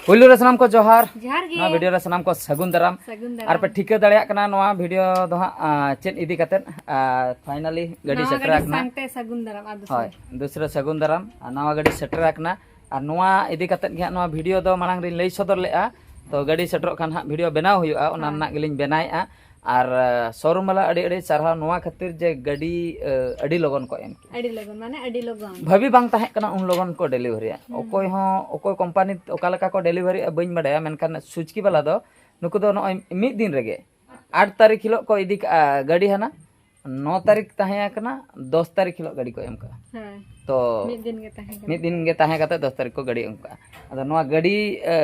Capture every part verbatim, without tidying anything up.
ᱯᱩᱭᱞᱩ ᱨᱮ ᱥᱟᱱᱟᱢ ᱠᱚ ᱡᱚᱦᱟᱨ᱾ ᱡᱚᱦᱟᱨ ᱜᱮ᱾ ᱱᱚᱣᱟ ᱵᱷᱤᱰᱤᱭᱳ ᱨᱮ ᱥᱟᱱᱟᱢ ᱠᱚ ᱥᱟᱹᱜᱩᱱ ᱫᱟᱨᱟᱢ᱾ ᱥᱟᱹᱜᱩᱱ ᱫᱟᱨᱟᱢ᱾ ᱟᱨ ᱯᱮ ᱴᱷᱤᱠᱟᱹ ᱫᱟᱲᱮᱭᱟᱜ ᱠᱟᱱᱟ ᱱᱚᱣᱟ ᱵᱷᱤᱰᱤᱭᱳ ᱫᱚ ᱦᱟᱸᱜ ᱟᱸ, ᱪᱮᱫ ᱤᱫᱤ ᱠᱟᱛᱮᱫ ᱟᱸ, ᱯᱷᱟᱭᱱᱟᱞᱤ ᱜᱟᱹᱰᱤ ᱱᱟᱣᱟ ᱥᱮᱴᱮᱨ ᱜᱟᱹᱰᱤ ᱟᱠᱟᱱᱟ᱾ ᱥᱟᱝᱛᱮ ᱥᱟᱹᱜᱩᱱ ᱫᱟᱨᱟᱢ᱾ ᱟᱨ ᱫᱚᱥᱨᱟ ᱦᱳᱭ, ᱫᱚᱥᱨᱟ ᱥᱟᱹᱜᱩᱱ ᱫᱟᱨᱟᱢ᱾ ᱟᱨ ᱱᱟᱣᱟ ᱜᱟᱹᱰᱤ ᱥᱮᱴᱮᱨ ᱟᱠᱟᱱᱟ᱾ ᱟᱨ ᱱᱚᱣᱟ ᱤᱫᱤ ᱠᱟᱛᱮᱫ ᱜᱮ ᱦᱟᱸᱜ ᱱᱚᱣᱟ ᱵᱷᱤᱰᱤᱭᱳ ᱫᱚ ᱢᱟᱲᱟᱝ ᱨᱤᱧ ᱞᱟᱹᱭ ᱥᱚᱫᱚᱨ ᱞᱮᱫᱼᱟ᱾ ᱛᱚ ᱜᱟᱹᱰᱤ ᱥᱮᱴᱮᱨᱚᱜ ᱠᱷᱟᱱ ᱦᱟᱸᱜ ᱵᱷᱤᱰᱤᱭᱳ ᱵᱮᱱᱟᱣ ᱦᱩᱭᱩᱜᱼᱟ, ᱚᱱᱟ ᱦᱮᱸ᱾ ᱨᱮᱱᱟᱜ ᱜᱮᱞᱤᱧ ᱵᱮᱱᱟᱣᱮᱫᱼᱟ᱾ ᱟᱨ ᱥᱳᱨᱩᱢ ᱵᱟᱞᱟ ᱟᱹᱰᱤ ᱟᱹᱰᱤ ᱥᱟᱨᱦᱟᱣ ᱱᱚᱣᱟ ᱠᱷᱟᱹᱛᱤᱨ ᱡᱮ ᱜᱟᱹᱰᱤ ᱟᱹ, ᱟᱹᱰᱤ ᱞᱚᱜᱚᱱ ᱠᱚ ᱮᱢ ᱠᱮᱫᱼᱟ᱾ ᱟᱹᱰᱤ ᱞᱚᱜᱚᱱ ᱢᱟᱱᱮ ᱟᱹᱰᱤ ᱞᱚᱜᱚᱱ᱾ ᱵᱷᱟᱹᱵᱤ ᱵᱟᱝ ᱛᱟᱦᱮᱸ ᱠᱟᱱᱟ ᱩᱱ ᱞᱚᱜᱚᱱ ᱠᱚ ᱰᱮᱞᱤᱵᱷᱟᱨᱤᱭᱟ᱾ ᱦᱩᱸ᱾ ᱚᱠᱚᱭ ᱦᱚᱸ ᱚᱠᱚᱭ ᱠᱳᱢᱯᱟᱱᱤ ᱚᱠᱟ ᱞᱮᱠᱟ ᱠᱚ ᱰᱮᱞᱤᱵᱷᱟᱨᱤᱭᱟ ᱵᱟᱹᱧ ᱵᱟᱰᱟᱭᱟ, ᱢᱮᱱᱠᱷᱟᱱ ᱥᱩᱡᱩᱠᱤ ᱵᱟᱞᱟ ᱫᱚ ᱱᱩᱠᱩ ᱫᱚ ᱱᱚᱜᱼᱚᱭ ᱢᱤᱫ ᱫᱤᱱ ᱨᱮᱜᱮ ᱟᱴ ᱛᱟᱹᱨᱤᱠᱷ ᱦᱤᱞᱳᱜ ᱠᱚ ᱤᱫᱤ ᱠᱟᱜᱼᱟ ᱜᱟᱹᱰᱤ ᱦᱟᱱᱟ, ᱱᱚ ᱛᱟᱹᱨᱤᱠᱷ ᱛᱟᱦᱮᱸ ᱠᱟᱱᱟ, ᱫᱚᱥ ᱛᱟᱹᱨᱤᱠᱷ ᱦᱤᱞᱳᱜ ᱜᱟᱹᱰᱤ ᱠᱚ ᱮᱢ ᱠᱟᱜᱼᱟ᱾ ᱦᱮᱸ᱾ ᱛᱚ ᱢᱤᱫ ᱫᱤᱱ ᱜᱮ ᱛᱟᱦᱮᱸ ᱠᱟᱱᱟ᱾ ᱢᱤᱫ ᱫᱤᱱ ᱜᱮ ᱛᱟᱦᱮᱸ ᱠᱟᱛᱮ ᱫᱚᱥ ᱛᱟᱹᱨᱤᱠᱷ ᱠᱚ ᱜᱟᱹᱰᱤ ᱮᱢ ᱠᱟᱜᱼᱟ᱾ ᱟᱫᱚ ᱱᱚᱣᱟ ᱜᱟᱹᱰᱤ ᱟᱹ,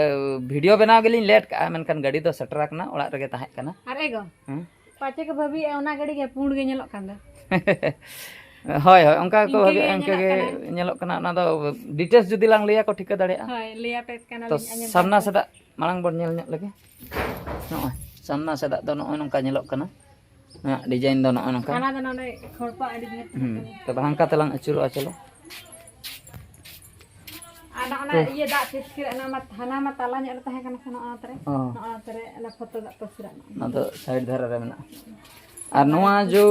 ᱵᱷᱤᱰᱤᱭᱳ ᱵᱮᱱᱟᱣ ᱜᱮᱞᱤᱧ ᱞᱮᱴ ᱠᱟᱜᱼᱟ, ᱢᱮᱱᱠᱷᱟᱱ ᱜᱟᱹᱰᱤ ᱫᱚ ᱥᱮᱴᱮᱨ ᱟᱠᱟᱱᱟ, ᱚᱲᱟᱜ ᱨᱮᱜᱮ ᱛᱟᱦᱮᱸ ᱠᱟᱱᱟ᱾ ᱟᱨ ᱮᱜᱳ ᱦᱮᱸ? ᱯᱟᱪᱮ ᱠᱚ ᱵᱷᱟᱹᱵᱤᱭᱮᱫᱼᱟ ᱚᱱᱟ ᱜᱟᱹᱰᱤ ᱜᱮ ᱯᱩᱸᱰ ᱜᱮ ᱧᱮᱞᱚᱜ ᱠᱟᱱ ᱫᱚ᱾ ᱦᱳᱭ ᱦᱳᱭ, ᱚᱱᱠᱟ ᱜᱮᱠᱚ ᱤᱱᱠᱟᱹ ᱜᱮ ᱵᱷᱟᱹᱵᱤᱭᱟ, ᱤᱱᱠᱟᱹ ᱧᱮᱞᱚᱜ ᱜᱮ ᱠᱟᱱᱟ᱾ ᱧᱮᱞᱚᱜ ᱠᱟᱱᱟ᱾ ᱚᱱᱟ ᱫᱚ ᱰᱤᱴᱮᱞᱥ ᱡᱩᱫᱤ ᱞᱟᱝ ᱞᱟᱹᱭᱟ ᱠᱚ ᱴᱷᱤᱠᱟᱹ ᱫᱟᱲᱮᱭᱟᱜᱼᱟ᱾ ᱦᱳᱭ, ᱞᱟᱹᱭ ᱟᱯᱮ ᱠᱟᱱᱟᱞᱤᱧ, ᱛᱚ ᱟᱸᱡᱚᱢ ᱥᱟᱢᱱᱟ ᱯᱮ᱾ ᱥᱮᱫᱟᱜ ᱢᱟᱲᱟᱝ ᱵᱚᱱ ᱧᱮᱞ ᱧᱚᱜ ᱞᱮᱜᱮ᱾ ᱱᱚᱜᱼᱚᱭ ᱥᱟᱢᱱᱟ ᱥᱮᱫᱟᱜ ᱫᱚ ᱱᱚᱜᱼᱚᱭ ᱱᱚᱝᱠᱟ ᱧᱮᱞᱚᱜ ᱠᱟᱱᱟ᱾ ᱱᱚᱣᱟ ᱰᱤᱡᱟᱭᱤᱱ ᱫᱚ ᱱᱚᱜᱼᱚᱭ ᱱᱚᱝᱠᱟ᱾ ᱦᱟᱱᱟ ᱫᱚ ᱱᱚᱰᱮ ᱠᱷᱚᱲᱯᱟ ᱟᱹᱰᱤ ᱰᱷᱮᱨ ᱛᱟᱦᱮᱸ ᱦᱩᱸ, ᱠᱟᱱᱟ᱾ ᱛᱚᱵᱮ ᱦᱟᱱᱠᱟ ᱛᱮᱞᱟᱝ ᱟᱹᱪᱩᱨᱚᱜᱼᱟ, ᱪᱚᱞᱚ᱾ ᱟᱨ ᱱᱚᱜᱼᱚ ᱱᱟ ᱛᱚ᱾ ᱤᱭᱟᱹ ᱫᱟᱜ ᱪᱮᱫ ᱠᱷᱤᱨᱟᱜ ᱱᱟ, ᱚᱱᱟ ᱢᱟ ᱦᱟᱱᱟ ᱢᱟ ᱛᱟᱞᱟ ᱧᱚᱜ ᱨᱮ ᱛᱟᱦᱮᱸ ᱠᱟᱱᱟ ᱥᱮ, ᱱᱚᱜᱼᱚ ᱱᱚᱛᱮ ᱨᱮ᱾ ᱚ᱾ ᱱᱚᱜᱼᱚ ᱱᱚᱛᱮ ᱨᱮ ᱚᱱᱟ ᱯᱷᱳᱴᱳ ᱫᱟᱜ ᱯᱟᱹᱥᱤᱨᱟᱜ ᱱᱟ᱾ ᱚᱱᱟ ᱫᱚ ᱥᱟᱭᱤᱰ ᱫᱷᱟᱨᱮ ᱨᱮ ᱢᱮᱱᱟᱜᱼᱟ᱾ ᱟᱨ ᱱᱚᱣᱟ ᱡᱚ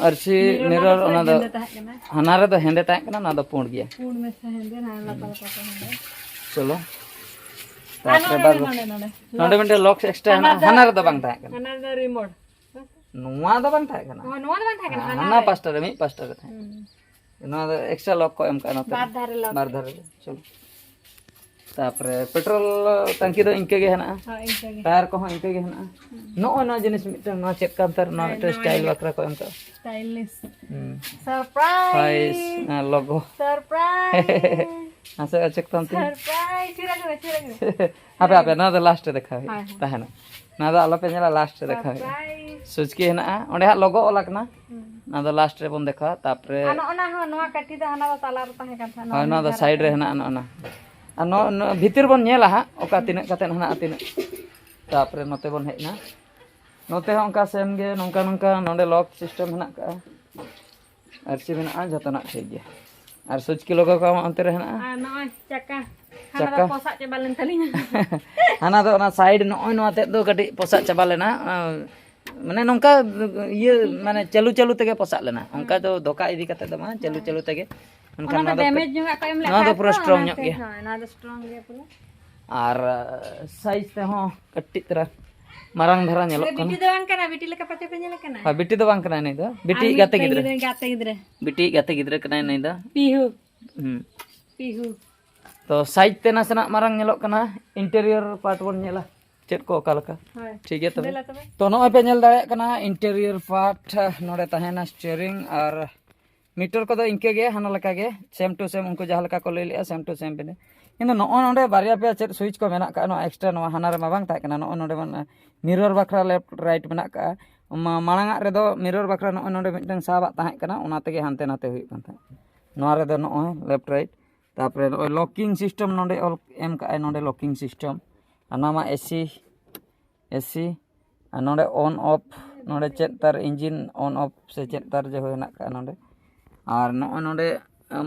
ᱟᱨᱥᱤ ᱢᱤᱨᱚᱨ ᱚᱱᱟ ᱢᱤᱨᱚᱨ, ᱫᱚ ᱚᱱᱟ ᱯᱩᱨᱟᱹ ᱫᱚ ᱦᱮᱸᱫᱮ ᱛᱟᱦᱮᱸ ᱠᱟᱱᱟ᱾ ᱦᱟᱱᱟ ᱨᱮᱫᱚ ᱦᱮᱸᱫᱮ ᱛᱟᱦᱮᱸ ᱠᱟᱱᱟ, ᱱᱚᱣᱟ ᱫᱚ ᱯᱩᱸᱰ ᱜᱮᱭᱟ᱾ ᱯᱩᱸᱰ ᱢᱮᱥᱟ ᱦᱮᱸᱫᱮ, ᱦᱟᱱᱟ ᱞᱟᱛᱟᱨ ᱯᱟᱴᱟ ᱦᱮᱸᱫᱮ᱾ ᱪᱚᱞᱚ, ᱟᱨ ᱛᱟᱨᱯᱚᱨᱮ ᱱᱚᱰᱮ, ᱵᱟᱫ ᱱᱚᱰᱮ, ᱱᱚᱰᱮ᱾ ᱱᱚᱰᱮ ᱢᱤᱫᱴᱮᱱ ᱞᱚᱠ ᱮᱠᱥᱴᱨᱟ ᱦᱟᱱᱟ ᱦᱮᱱᱟᱜᱼᱟ, ᱫᱚ, ᱦᱟᱱᱟ ᱨᱮᱫᱚ ᱵᱟᱝ ᱛᱟᱦᱮᱸ ᱠᱟᱱᱟ᱾ ᱦᱟᱱᱟ ᱫᱚ ᱨᱤᱢᱳᱴ᱾ ᱱᱚᱣᱟ ᱫᱚ ᱵᱟᱝ ᱛᱟᱦᱮᱸ ᱠᱟᱱᱟ᱾ ᱦᱳᱭ, ᱱᱚᱣᱟ ᱫᱚ ᱵᱟᱝ ᱛᱟᱦᱮᱸ ᱠᱟᱱᱟ, ᱦᱮᱸ, ᱦᱟᱱᱟ ᱦᱟᱱᱟ ᱨᱮ᱾ ᱯᱟᱥᱴᱟ ᱨᱮ, ᱢᱤᱫ ᱯᱟᱥᱴᱟ ᱨᱮ ᱛᱟᱦᱮᱸ ᱦᱩᱸ᱾ ᱠᱟᱱᱟ᱾ ᱱᱚᱣᱟ ᱫᱚ ᱮᱠᱥᱴᱨᱟ ᱞᱚᱠ ᱠᱚ ᱮᱢ ᱠᱟᱜᱼᱟ ᱱᱚᱛᱮ ᱨᱮ᱾ ᱵᱟᱨ ᱫᱷᱟᱨᱮ ᱞᱚᱠ᱾ ᱵᱟᱨ ᱫᱷᱟᱨᱮ ᱨᱮ᱾ ᱪᱚᱞᱚ᱾ ᱛᱟᱯᱚᱨᱮ ᱯᱮᱴᱨᱳᱞ ᱴᱟᱝᱠᱤ ᱫᱚ ᱤᱱᱠᱟᱹ ᱜᱮ ᱦᱮᱱᱟᱜᱼᱟ᱾ ᱦᱳᱭ, ᱤᱱᱠᱟᱹ ᱜᱮ᱾ ᱴᱟᱭᱟᱨ ᱠᱚᱦᱚᱸ ᱤᱱᱠᱟᱹ ᱜᱮ ᱦᱮᱱᱟᱜᱼᱟ᱾ ᱦᱩᱸ᱾ ᱱᱚᱜᱼᱚᱭ ᱱᱚᱣᱟ ᱡᱤᱱᱤᱥ ᱢᱤᱫᱴᱟᱝ, ᱱᱚᱣᱟ ᱪᱮᱫ ᱠᱟᱱ ᱛᱟᱨ, ᱱᱚᱣᱟ ᱦᱳᱭ, ᱢᱤᱫᱴᱟᱝ ᱱᱟᱣᱟ ᱥᱴᱟᱭᱤᱞ ᱜᱮ᱾ ᱵᱟᱠᱷᱨᱟ ᱠᱚ ᱮᱢ ᱠᱟᱜᱼᱟ᱾ ᱥᱴᱟᱭᱞᱤᱥ᱾ ᱦᱩᱸ᱾ ᱥᱟᱨᱯᱨᱟᱭᱤᱡᱽ᱾ ᱦᱳᱭ, ᱱᱚᱣᱟ ᱞᱳᱜᱳ᱾ ᱥᱟᱨᱯᱨᱟᱭᱤᱡᱽ᱾ ᱢᱟᱥᱮ ᱚᱪᱚᱠ ᱛᱟᱢ ᱛᱤᱧ᱾ ᱥᱟᱨᱯᱨᱟᱭᱤᱡᱽ᱾ ᱪᱮᱫ ᱞᱟᱜᱟᱣ ᱢᱮ, ᱪᱮᱫ ᱞᱟᱜᱟᱣ ᱢᱮ? ᱦᱟᱯᱮ, ᱦᱟᱯᱮ, ᱱᱚᱣᱟ ᱫᱚ ᱞᱟᱥᱴ ᱨᱮ ᱫᱮᱠᱷᱟᱣ ᱦᱩᱭᱩᱜᱼᱟ᱾ ᱦᱳᱭ, ᱦᱳᱭ᱾ ᱛᱟᱦᱮᱱᱟ᱾ ᱱᱚᱣᱟ ᱫᱚ ᱟᱞᱚᱯᱮ ᱧᱮᱞᱟ, ᱞᱟᱥᱴ ᱨᱮ ᱫᱮᱠᱷᱟᱣ ᱦᱩᱭᱩᱜᱼᱟ᱾ ᱥᱟᱨᱯᱨᱟᱭᱤᱡᱽ᱾ ᱥᱩᱡᱽᱠᱤ ᱦᱮᱱᱟᱜᱼᱟ, ᱚᱸᱰᱮ ᱦᱟᱸᱜ ᱞᱳᱜᱳ ᱚᱞ ᱟᱠᱟᱱᱟ᱾ ᱦᱩᱸ᱾ ᱚᱱᱟ ᱫᱚ ᱞᱟᱥᱴ ᱨᱮᱵᱚᱱ ᱫᱮᱠᱷᱟᱣᱟ, ᱛᱟᱯᱚᱨᱮ ᱟᱨ ᱱᱚᱜᱼᱚ ᱱᱟ ᱦᱚᱸ, ᱱᱚᱣᱟ ᱠᱟᱹᱴᱤᱡ ᱫᱚ ᱦᱟᱱᱟ ᱫᱚ ᱛᱟᱞᱟ ᱨᱮ ᱛᱟᱦᱮᱸ ᱠᱟᱱ ᱛᱟᱦᱮᱸᱫ, ᱦᱳᱭ, ᱱᱚᱣᱟ ᱫᱚ ᱢᱤᱫ ᱫᱷᱟᱨᱮ ᱥᱟᱭᱤᱰ ᱨᱮ ᱛᱟᱦᱮᱸ ᱦᱮᱱᱟᱜᱼᱟ, ᱠᱟᱱᱟ᱾ ᱱᱚᱜᱼᱚ ᱱᱟ᱾ ᱟᱨ ᱱᱚᱣᱟ, ᱱᱚᱣᱟ ᱵᱷᱤᱛᱤᱨ ᱵᱚᱱ ᱧᱮᱞᱟ ᱦᱟᱸᱜ, ᱚᱠᱟ ᱛᱤᱱᱟᱹᱜ ᱠᱟᱛᱮ ᱦᱮᱱᱟᱜᱼᱟ, ᱛᱤᱱᱟᱹᱜ᱾ ᱛᱟᱯᱚᱨᱮ ᱱᱚᱛᱮ ᱵᱚᱱ ᱦᱮᱡ ᱮᱱᱟ᱾ ᱱᱚᱛᱮ ᱦᱚᱸ ᱚᱱᱠᱟ ᱥᱮᱢ ᱜᱮ, ᱱᱚᱝᱠᱟ ᱱᱚᱝᱠᱟ ᱱᱚᱰᱮ ᱞᱚᱠ ᱥᱤᱥᱴᱮᱢ ᱦᱮᱱᱟᱜ ᱠᱟᱜᱼᱟ, ᱟᱨᱥᱤ ᱢᱮᱱᱟᱜᱼᱟ, ᱡᱚᱛᱚᱱᱟᱜ ᱴᱷᱤᱠ ᱜᱮᱭᱟ᱾ ᱟᱨ ᱥᱩᱡᱽᱠᱤ ᱞᱳᱜᱳ ᱠᱚ ᱟᱢᱟᱜ ᱚᱱᱛᱮ ᱨᱮ ᱦᱮᱱᱟᱜᱼᱟ᱾ ᱟᱨ ᱱᱚᱜᱼᱚᱭ ᱪᱟᱠᱟ᱾ ᱦᱟᱱᱟ ᱫᱚ ᱪᱟᱠᱟ᱾ ᱯᱚᱥᱟᱜ ᱪᱟᱵᱟ ᱞᱮᱱ ᱛᱟᱹᱞᱤᱧᱟ᱾ ᱦᱟᱱᱟ ᱫᱚ ᱚᱱᱟ ᱥᱟᱭᱤᱰ ᱱᱚᱜᱼᱚᱭ ᱱᱚᱣᱟ ᱛᱮᱫ ᱫᱚ ᱠᱟᱹᱴᱤᱡ ᱯᱚᱥᱟᱜ ᱪᱟᱵᱟ ᱞᱮᱱᱟ᱾ ᱟᱸ, ᱢᱟᱱᱮ ᱱᱚᱝᱠᱟ ᱤᱭᱟᱹ, ᱢᱟᱱᱮ ᱪᱟᱹᱞᱩ ᱪᱟᱹᱞᱩ ᱛᱮᱜᱮ ᱯᱚᱥᱟᱜ ᱞᱮᱱᱟ, ᱚᱱᱠᱟ ᱫᱚ ᱫᱷᱚᱠᱟ ᱤᱫᱤ ᱠᱟᱛᱮ ᱫᱚ ᱵᱟᱝ, ᱪᱟᱹᱞᱩ ᱪᱟᱹᱞᱩ ᱛᱮᱜᱮ᱾ ᱢᱮᱱᱠᱷᱟᱱ ᱚᱱᱟ ᱫᱚ ᱱᱚᱣᱟ ᱫᱚ ᱰᱮᱢᱮᱡᱽ ᱧᱚᱜᱟᱜ ᱠᱚ ᱮᱢ ᱞᱮᱫ ᱱᱚᱣᱟ ᱫᱚ ᱛᱟᱦᱮᱸᱫ ᱯᱩᱨᱟᱹ ᱛᱚ, ᱥᱴᱨᱚᱝ ᱧᱚᱜ ᱚᱱᱟᱛᱮ, ᱜᱮᱭᱟ᱾ ᱦᱳᱭ, ᱱᱚᱣᱟ ᱫᱚ ᱥᱴᱨᱚᱝ ᱜᱮᱭᱟ ᱯᱩᱨᱟᱹ᱾ ᱟᱨ ᱥᱟᱭᱤᱡ ᱛᱮᱦᱚᱸ ᱠᱟᱹᱴᱤᱡ ᱛᱟᱨᱟ ᱢᱟᱨᱟᱝ ᱫᱷᱟᱨᱟ ᱧᱮᱞᱚᱜ ᱠᱟᱱᱟ᱾ ᱵᱤᱴᱤ ᱫᱚ ᱵᱟᱝ ᱠᱟᱱᱟ, ᱵᱤᱴᱤ ᱞᱮᱠᱟ ᱯᱟᱪᱮ ᱯᱮ ᱧᱮᱞᱮ ᱠᱟᱱᱟ? ᱦᱳᱭ, ᱵᱤᱴᱤ ᱫᱚ ᱵᱟᱝ ᱠᱟᱱᱟᱭ ᱱᱩᱭ ᱫᱚ, ᱵᱤᱴᱤ ᱟᱨ ᱜᱟᱛᱮ ᱢᱤᱫᱴᱟᱝ ᱜᱤᱫᱽᱨᱟᱹ᱾ ᱜᱤᱫᱽᱨᱟᱹ, ᱜᱟᱛᱮ ᱜᱤᱫᱽᱨᱟᱹ᱾ ᱵᱤᱴᱤ ᱜᱟᱛᱮ ᱜᱤᱫᱽᱨᱟᱹ ᱠᱟᱱᱟᱭ ᱱᱩᱭ ᱫᱚ᱾ ᱯᱤᱦᱩ᱾ ᱦᱩᱸ᱾ ᱯᱤᱦᱩ᱾ ᱛᱚ ᱥᱟᱭᱤᱡ ᱛᱮ ᱱᱟᱥᱮᱱᱟᱜ ᱢᱟᱨᱟᱝ ᱧᱮᱞᱚᱜ ᱠᱟᱱᱟ, ᱤᱱᱴᱮᱨᱤᱭᱚᱨ ᱯᱟᱨᱴ ᱵᱚᱱ ᱧᱮᱞᱟ ᱪᱮᱫ ᱠᱚ ᱚᱠᱟ ᱞᱮᱠᱟ᱾ ᱦᱳᱭ᱾ ᱴᱷᱤᱠ ᱜᱮᱭᱟ ᱛᱚᱵᱮ᱾ ᱫᱮᱞᱟ ᱛᱚᱵᱮ᱾ ᱛᱚ ᱱᱚᱜᱼᱚᱭ ᱯᱮ ᱧᱮᱞ ᱫᱟᱲᱮᱭᱟᱜ ᱠᱟᱱᱟ ᱤᱱᱴᱮᱨᱤᱭᱚᱨ ᱯᱟᱨᱴ, ᱱᱚᱰᱮ ᱛᱟᱦᱮᱱᱟ ᱥᱴᱤᱭᱟᱨᱤᱝ ᱟᱨ ᱢᱤᱴᱟᱨ ᱠᱚᱫᱚ ᱤᱱᱠᱟᱹ ᱜᱮ, ᱦᱟᱱᱟ ᱞᱮᱠᱟ ᱜᱮ, ᱥᱮᱢ ᱴᱩ ᱥᱮᱢ, ᱩᱱᱠᱩ ᱡᱟᱦᱟᱸ ᱞᱮᱠᱟ ᱠᱚ ᱞᱟᱹᱭ ᱞᱮᱜᱼᱟ, ᱥᱮᱢ ᱴᱩ ᱥᱮᱢ ᱵᱤᱱ᱾ ᱠᱤᱱᱛᱩ ᱱᱚᱜᱼᱚᱭ ᱱᱚᱰᱮ ᱵᱟᱨᱭᱟ ᱯᱮᱭᱟ ᱪᱮᱫ ᱥᱩᱭᱤᱪ ᱠᱚ ᱢᱮᱱᱟᱜ ᱠᱟᱜᱼᱟ, ᱱᱚᱣᱟ ᱮᱠᱥᱴᱨᱟ, ᱱᱚᱣᱟ ᱦᱟᱱᱟ ᱨᱮᱢᱟ ᱵᱟᱝ ᱛᱟᱦᱮᱸ ᱠᱟᱱᱟ᱾ ᱱᱚᱜᱼᱚᱭ ᱱᱚᱰᱮ ᱢᱟ ᱢᱤᱨᱚᱨ ᱵᱟᱠᱷᱨᱟ ᱞᱮᱯᱷᱴ ᱨᱟᱭᱤᱴ ᱢᱮᱱᱟᱜ ᱠᱟᱜᱼᱟ᱾ ᱢᱟ-, ᱢᱟᱲᱟᱝᱟᱜ ᱨᱮᱫᱚ ᱢᱤᱨᱚᱨ ᱵᱟᱠᱷᱨᱟ ᱱᱚᱜᱼᱚᱭ ᱱᱚᱰᱮ ᱢᱤᱫᱴᱟᱝ ᱥᱟᱵᱟᱜ ᱛᱟᱦᱮᱸ ᱠᱟᱱᱟ, ᱚᱱᱟ ᱛᱮᱜᱮ ᱦᱟᱱᱛᱮ ᱱᱟᱛᱮ ᱦᱩᱭᱩᱜ ᱠᱟᱱ ᱛᱟᱦᱮᱸᱫ᱾ ᱱᱚᱣᱟ ᱨᱮᱫᱚ ᱱᱚᱜᱼᱚᱭ ᱞᱮᱯᱷᱴ ᱨᱟᱭᱤᱴ, ᱛᱟᱨᱯᱚᱨᱮ ᱱᱚᱜᱼᱚᱭ ᱞᱚᱠᱤᱝ ᱥᱤᱥᱴᱮᱢ ᱱᱚᱰᱮ ᱚᱞ ᱮᱢ ᱠᱟᱜᱼᱟᱭ, ᱱᱚᱰᱮ ᱞᱚᱠᱤᱝ ᱥᱤᱥᱴᱮᱢ᱾ ᱟᱨ ᱱᱚᱣᱟ ᱢᱟ ᱮᱥᱤ, ᱮᱥᱤ᱾ ᱟᱨ ᱱᱚᱰᱮ ᱚᱱ ᱚᱯᱷ, ᱱᱚᱰᱮ ᱪᱮᱫ ᱛᱟᱨ ᱤᱧᱡᱤᱱ ᱚᱱ ᱚᱯᱷ ᱥᱮ ᱪᱮᱫ ᱛᱟᱨ ᱡᱮ ᱦᱮᱱᱟᱜ ᱠᱟᱜᱼᱟ ᱱᱚᱰᱮ᱾ ᱟᱨ ᱱᱚᱜᱼᱚᱭ ᱱᱚᱰᱮ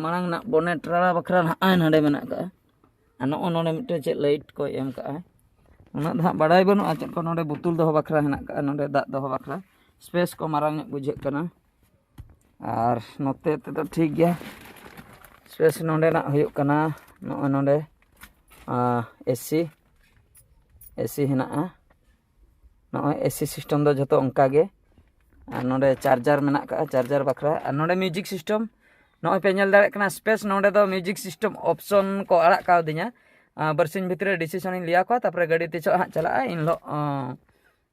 ᱢᱟᱲᱟᱝ ᱨᱮᱱᱟᱜ ᱵᱚᱱᱮᱴ ᱨᱟᱲᱟ ᱵᱟᱠᱷᱨᱟ ᱱᱟᱦᱟᱜ ᱱᱚᱰᱮ ᱢᱮᱱᱟᱜ ᱠᱟᱜᱼᱟ᱾ ᱟᱨ ᱱᱚᱜᱼᱚᱭ ᱱᱚᱰᱮ ᱢᱤᱫᱴᱮᱱ ᱪᱮᱫ ᱞᱟᱭᱤᱴ ᱠᱚᱭ ᱮᱢ ᱠᱟᱜᱼᱟ, ᱩᱱᱟᱹᱜ ᱫᱚ ᱦᱟᱸᱜ ᱵᱟᱲᱟᱭ ᱵᱟᱹᱱᱩᱜᱼᱟ ᱪᱮᱫ ᱠᱚ᱾ ᱱᱚᱰᱮ ᱵᱳᱛᱚᱞ ᱫᱚᱦᱚ ᱵᱟᱠᱷᱨᱟ ᱦᱮᱱᱟᱜ ᱠᱟᱜᱼᱟ, ᱱᱚᱰᱮ ᱫᱟᱜ ᱫᱚᱦᱚ ᱵᱟᱠᱷᱨᱟ ᱥᱯᱮᱥ ᱠᱚ ᱢᱟᱨᱟᱝ ᱧᱚᱜ ᱵᱩᱡᱷᱟᱹᱜ ᱠᱟᱱᱟ᱾ ᱟᱨ ᱱᱚᱛᱮ ᱛᱮᱫᱚ ᱴᱷᱤᱠ ᱜᱮᱭᱟ, ᱥᱯᱮᱥ ᱱᱚᱰᱮᱱᱟᱜ ᱦᱩᱭᱩᱜ ᱠᱟᱱᱟ ᱱᱚᱜᱼᱚᱭ ᱱᱚᱰᱮ ᱮᱥᱤ, ᱮᱥᱤ ᱦᱮᱱᱟᱜᱼᱟ᱾ ᱱᱚᱜᱼᱚᱭ ᱮᱥᱤ ᱥᱤᱥᱴᱮᱢ ᱫᱚ ᱡᱷᱚᱛᱚ ᱚᱱᱠᱟ ᱜᱮ᱾ ᱟᱨ ᱱᱚᱰᱮ ᱪᱟᱨᱡᱟᱨ ᱢᱮᱱᱟᱜ ᱠᱟᱜᱼᱟ, ᱪᱟᱨᱡᱟᱨ ᱵᱟᱠᱷᱨᱟ᱾ ᱟᱨ ᱱᱚᱰᱮ ᱢᱤᱣᱡᱤᱠ ᱥᱤᱥᱴᱮᱢ, ᱱᱚᱜᱼᱚᱭ ᱯᱮ ᱧᱮᱞ ᱫᱟᱲᱮᱭᱟᱜ ᱠᱟᱱᱟ ᱥᱯᱮᱥ, ᱱᱚᱰᱮ ᱫᱚ ᱢᱤᱣᱡᱤᱠ ᱥᱤᱥᱴᱮᱢ ᱚᱯᱥᱚᱱ ᱠᱚ ᱟᱲᱟᱜ ᱠᱟᱣᱫᱤᱧᱟ᱾ ᱟᱨ ᱵᱟᱨᱥᱤᱧ ᱵᱷᱤᱛᱨᱤ ᱨᱮ ᱰᱤᱥᱤᱥᱚᱱ ᱤᱧ ᱞᱟᱹᱭ ᱟᱠᱚᱣᱟ, ᱛᱟᱨᱯᱚᱨᱮ ᱜᱟᱹᱰᱤ ᱛᱤᱥᱚᱜ ᱦᱟᱸᱜ ᱪᱟᱞᱟᱜᱼᱟ, ᱤᱱ ᱦᱤᱞᱳᱜ, ᱚᱸ,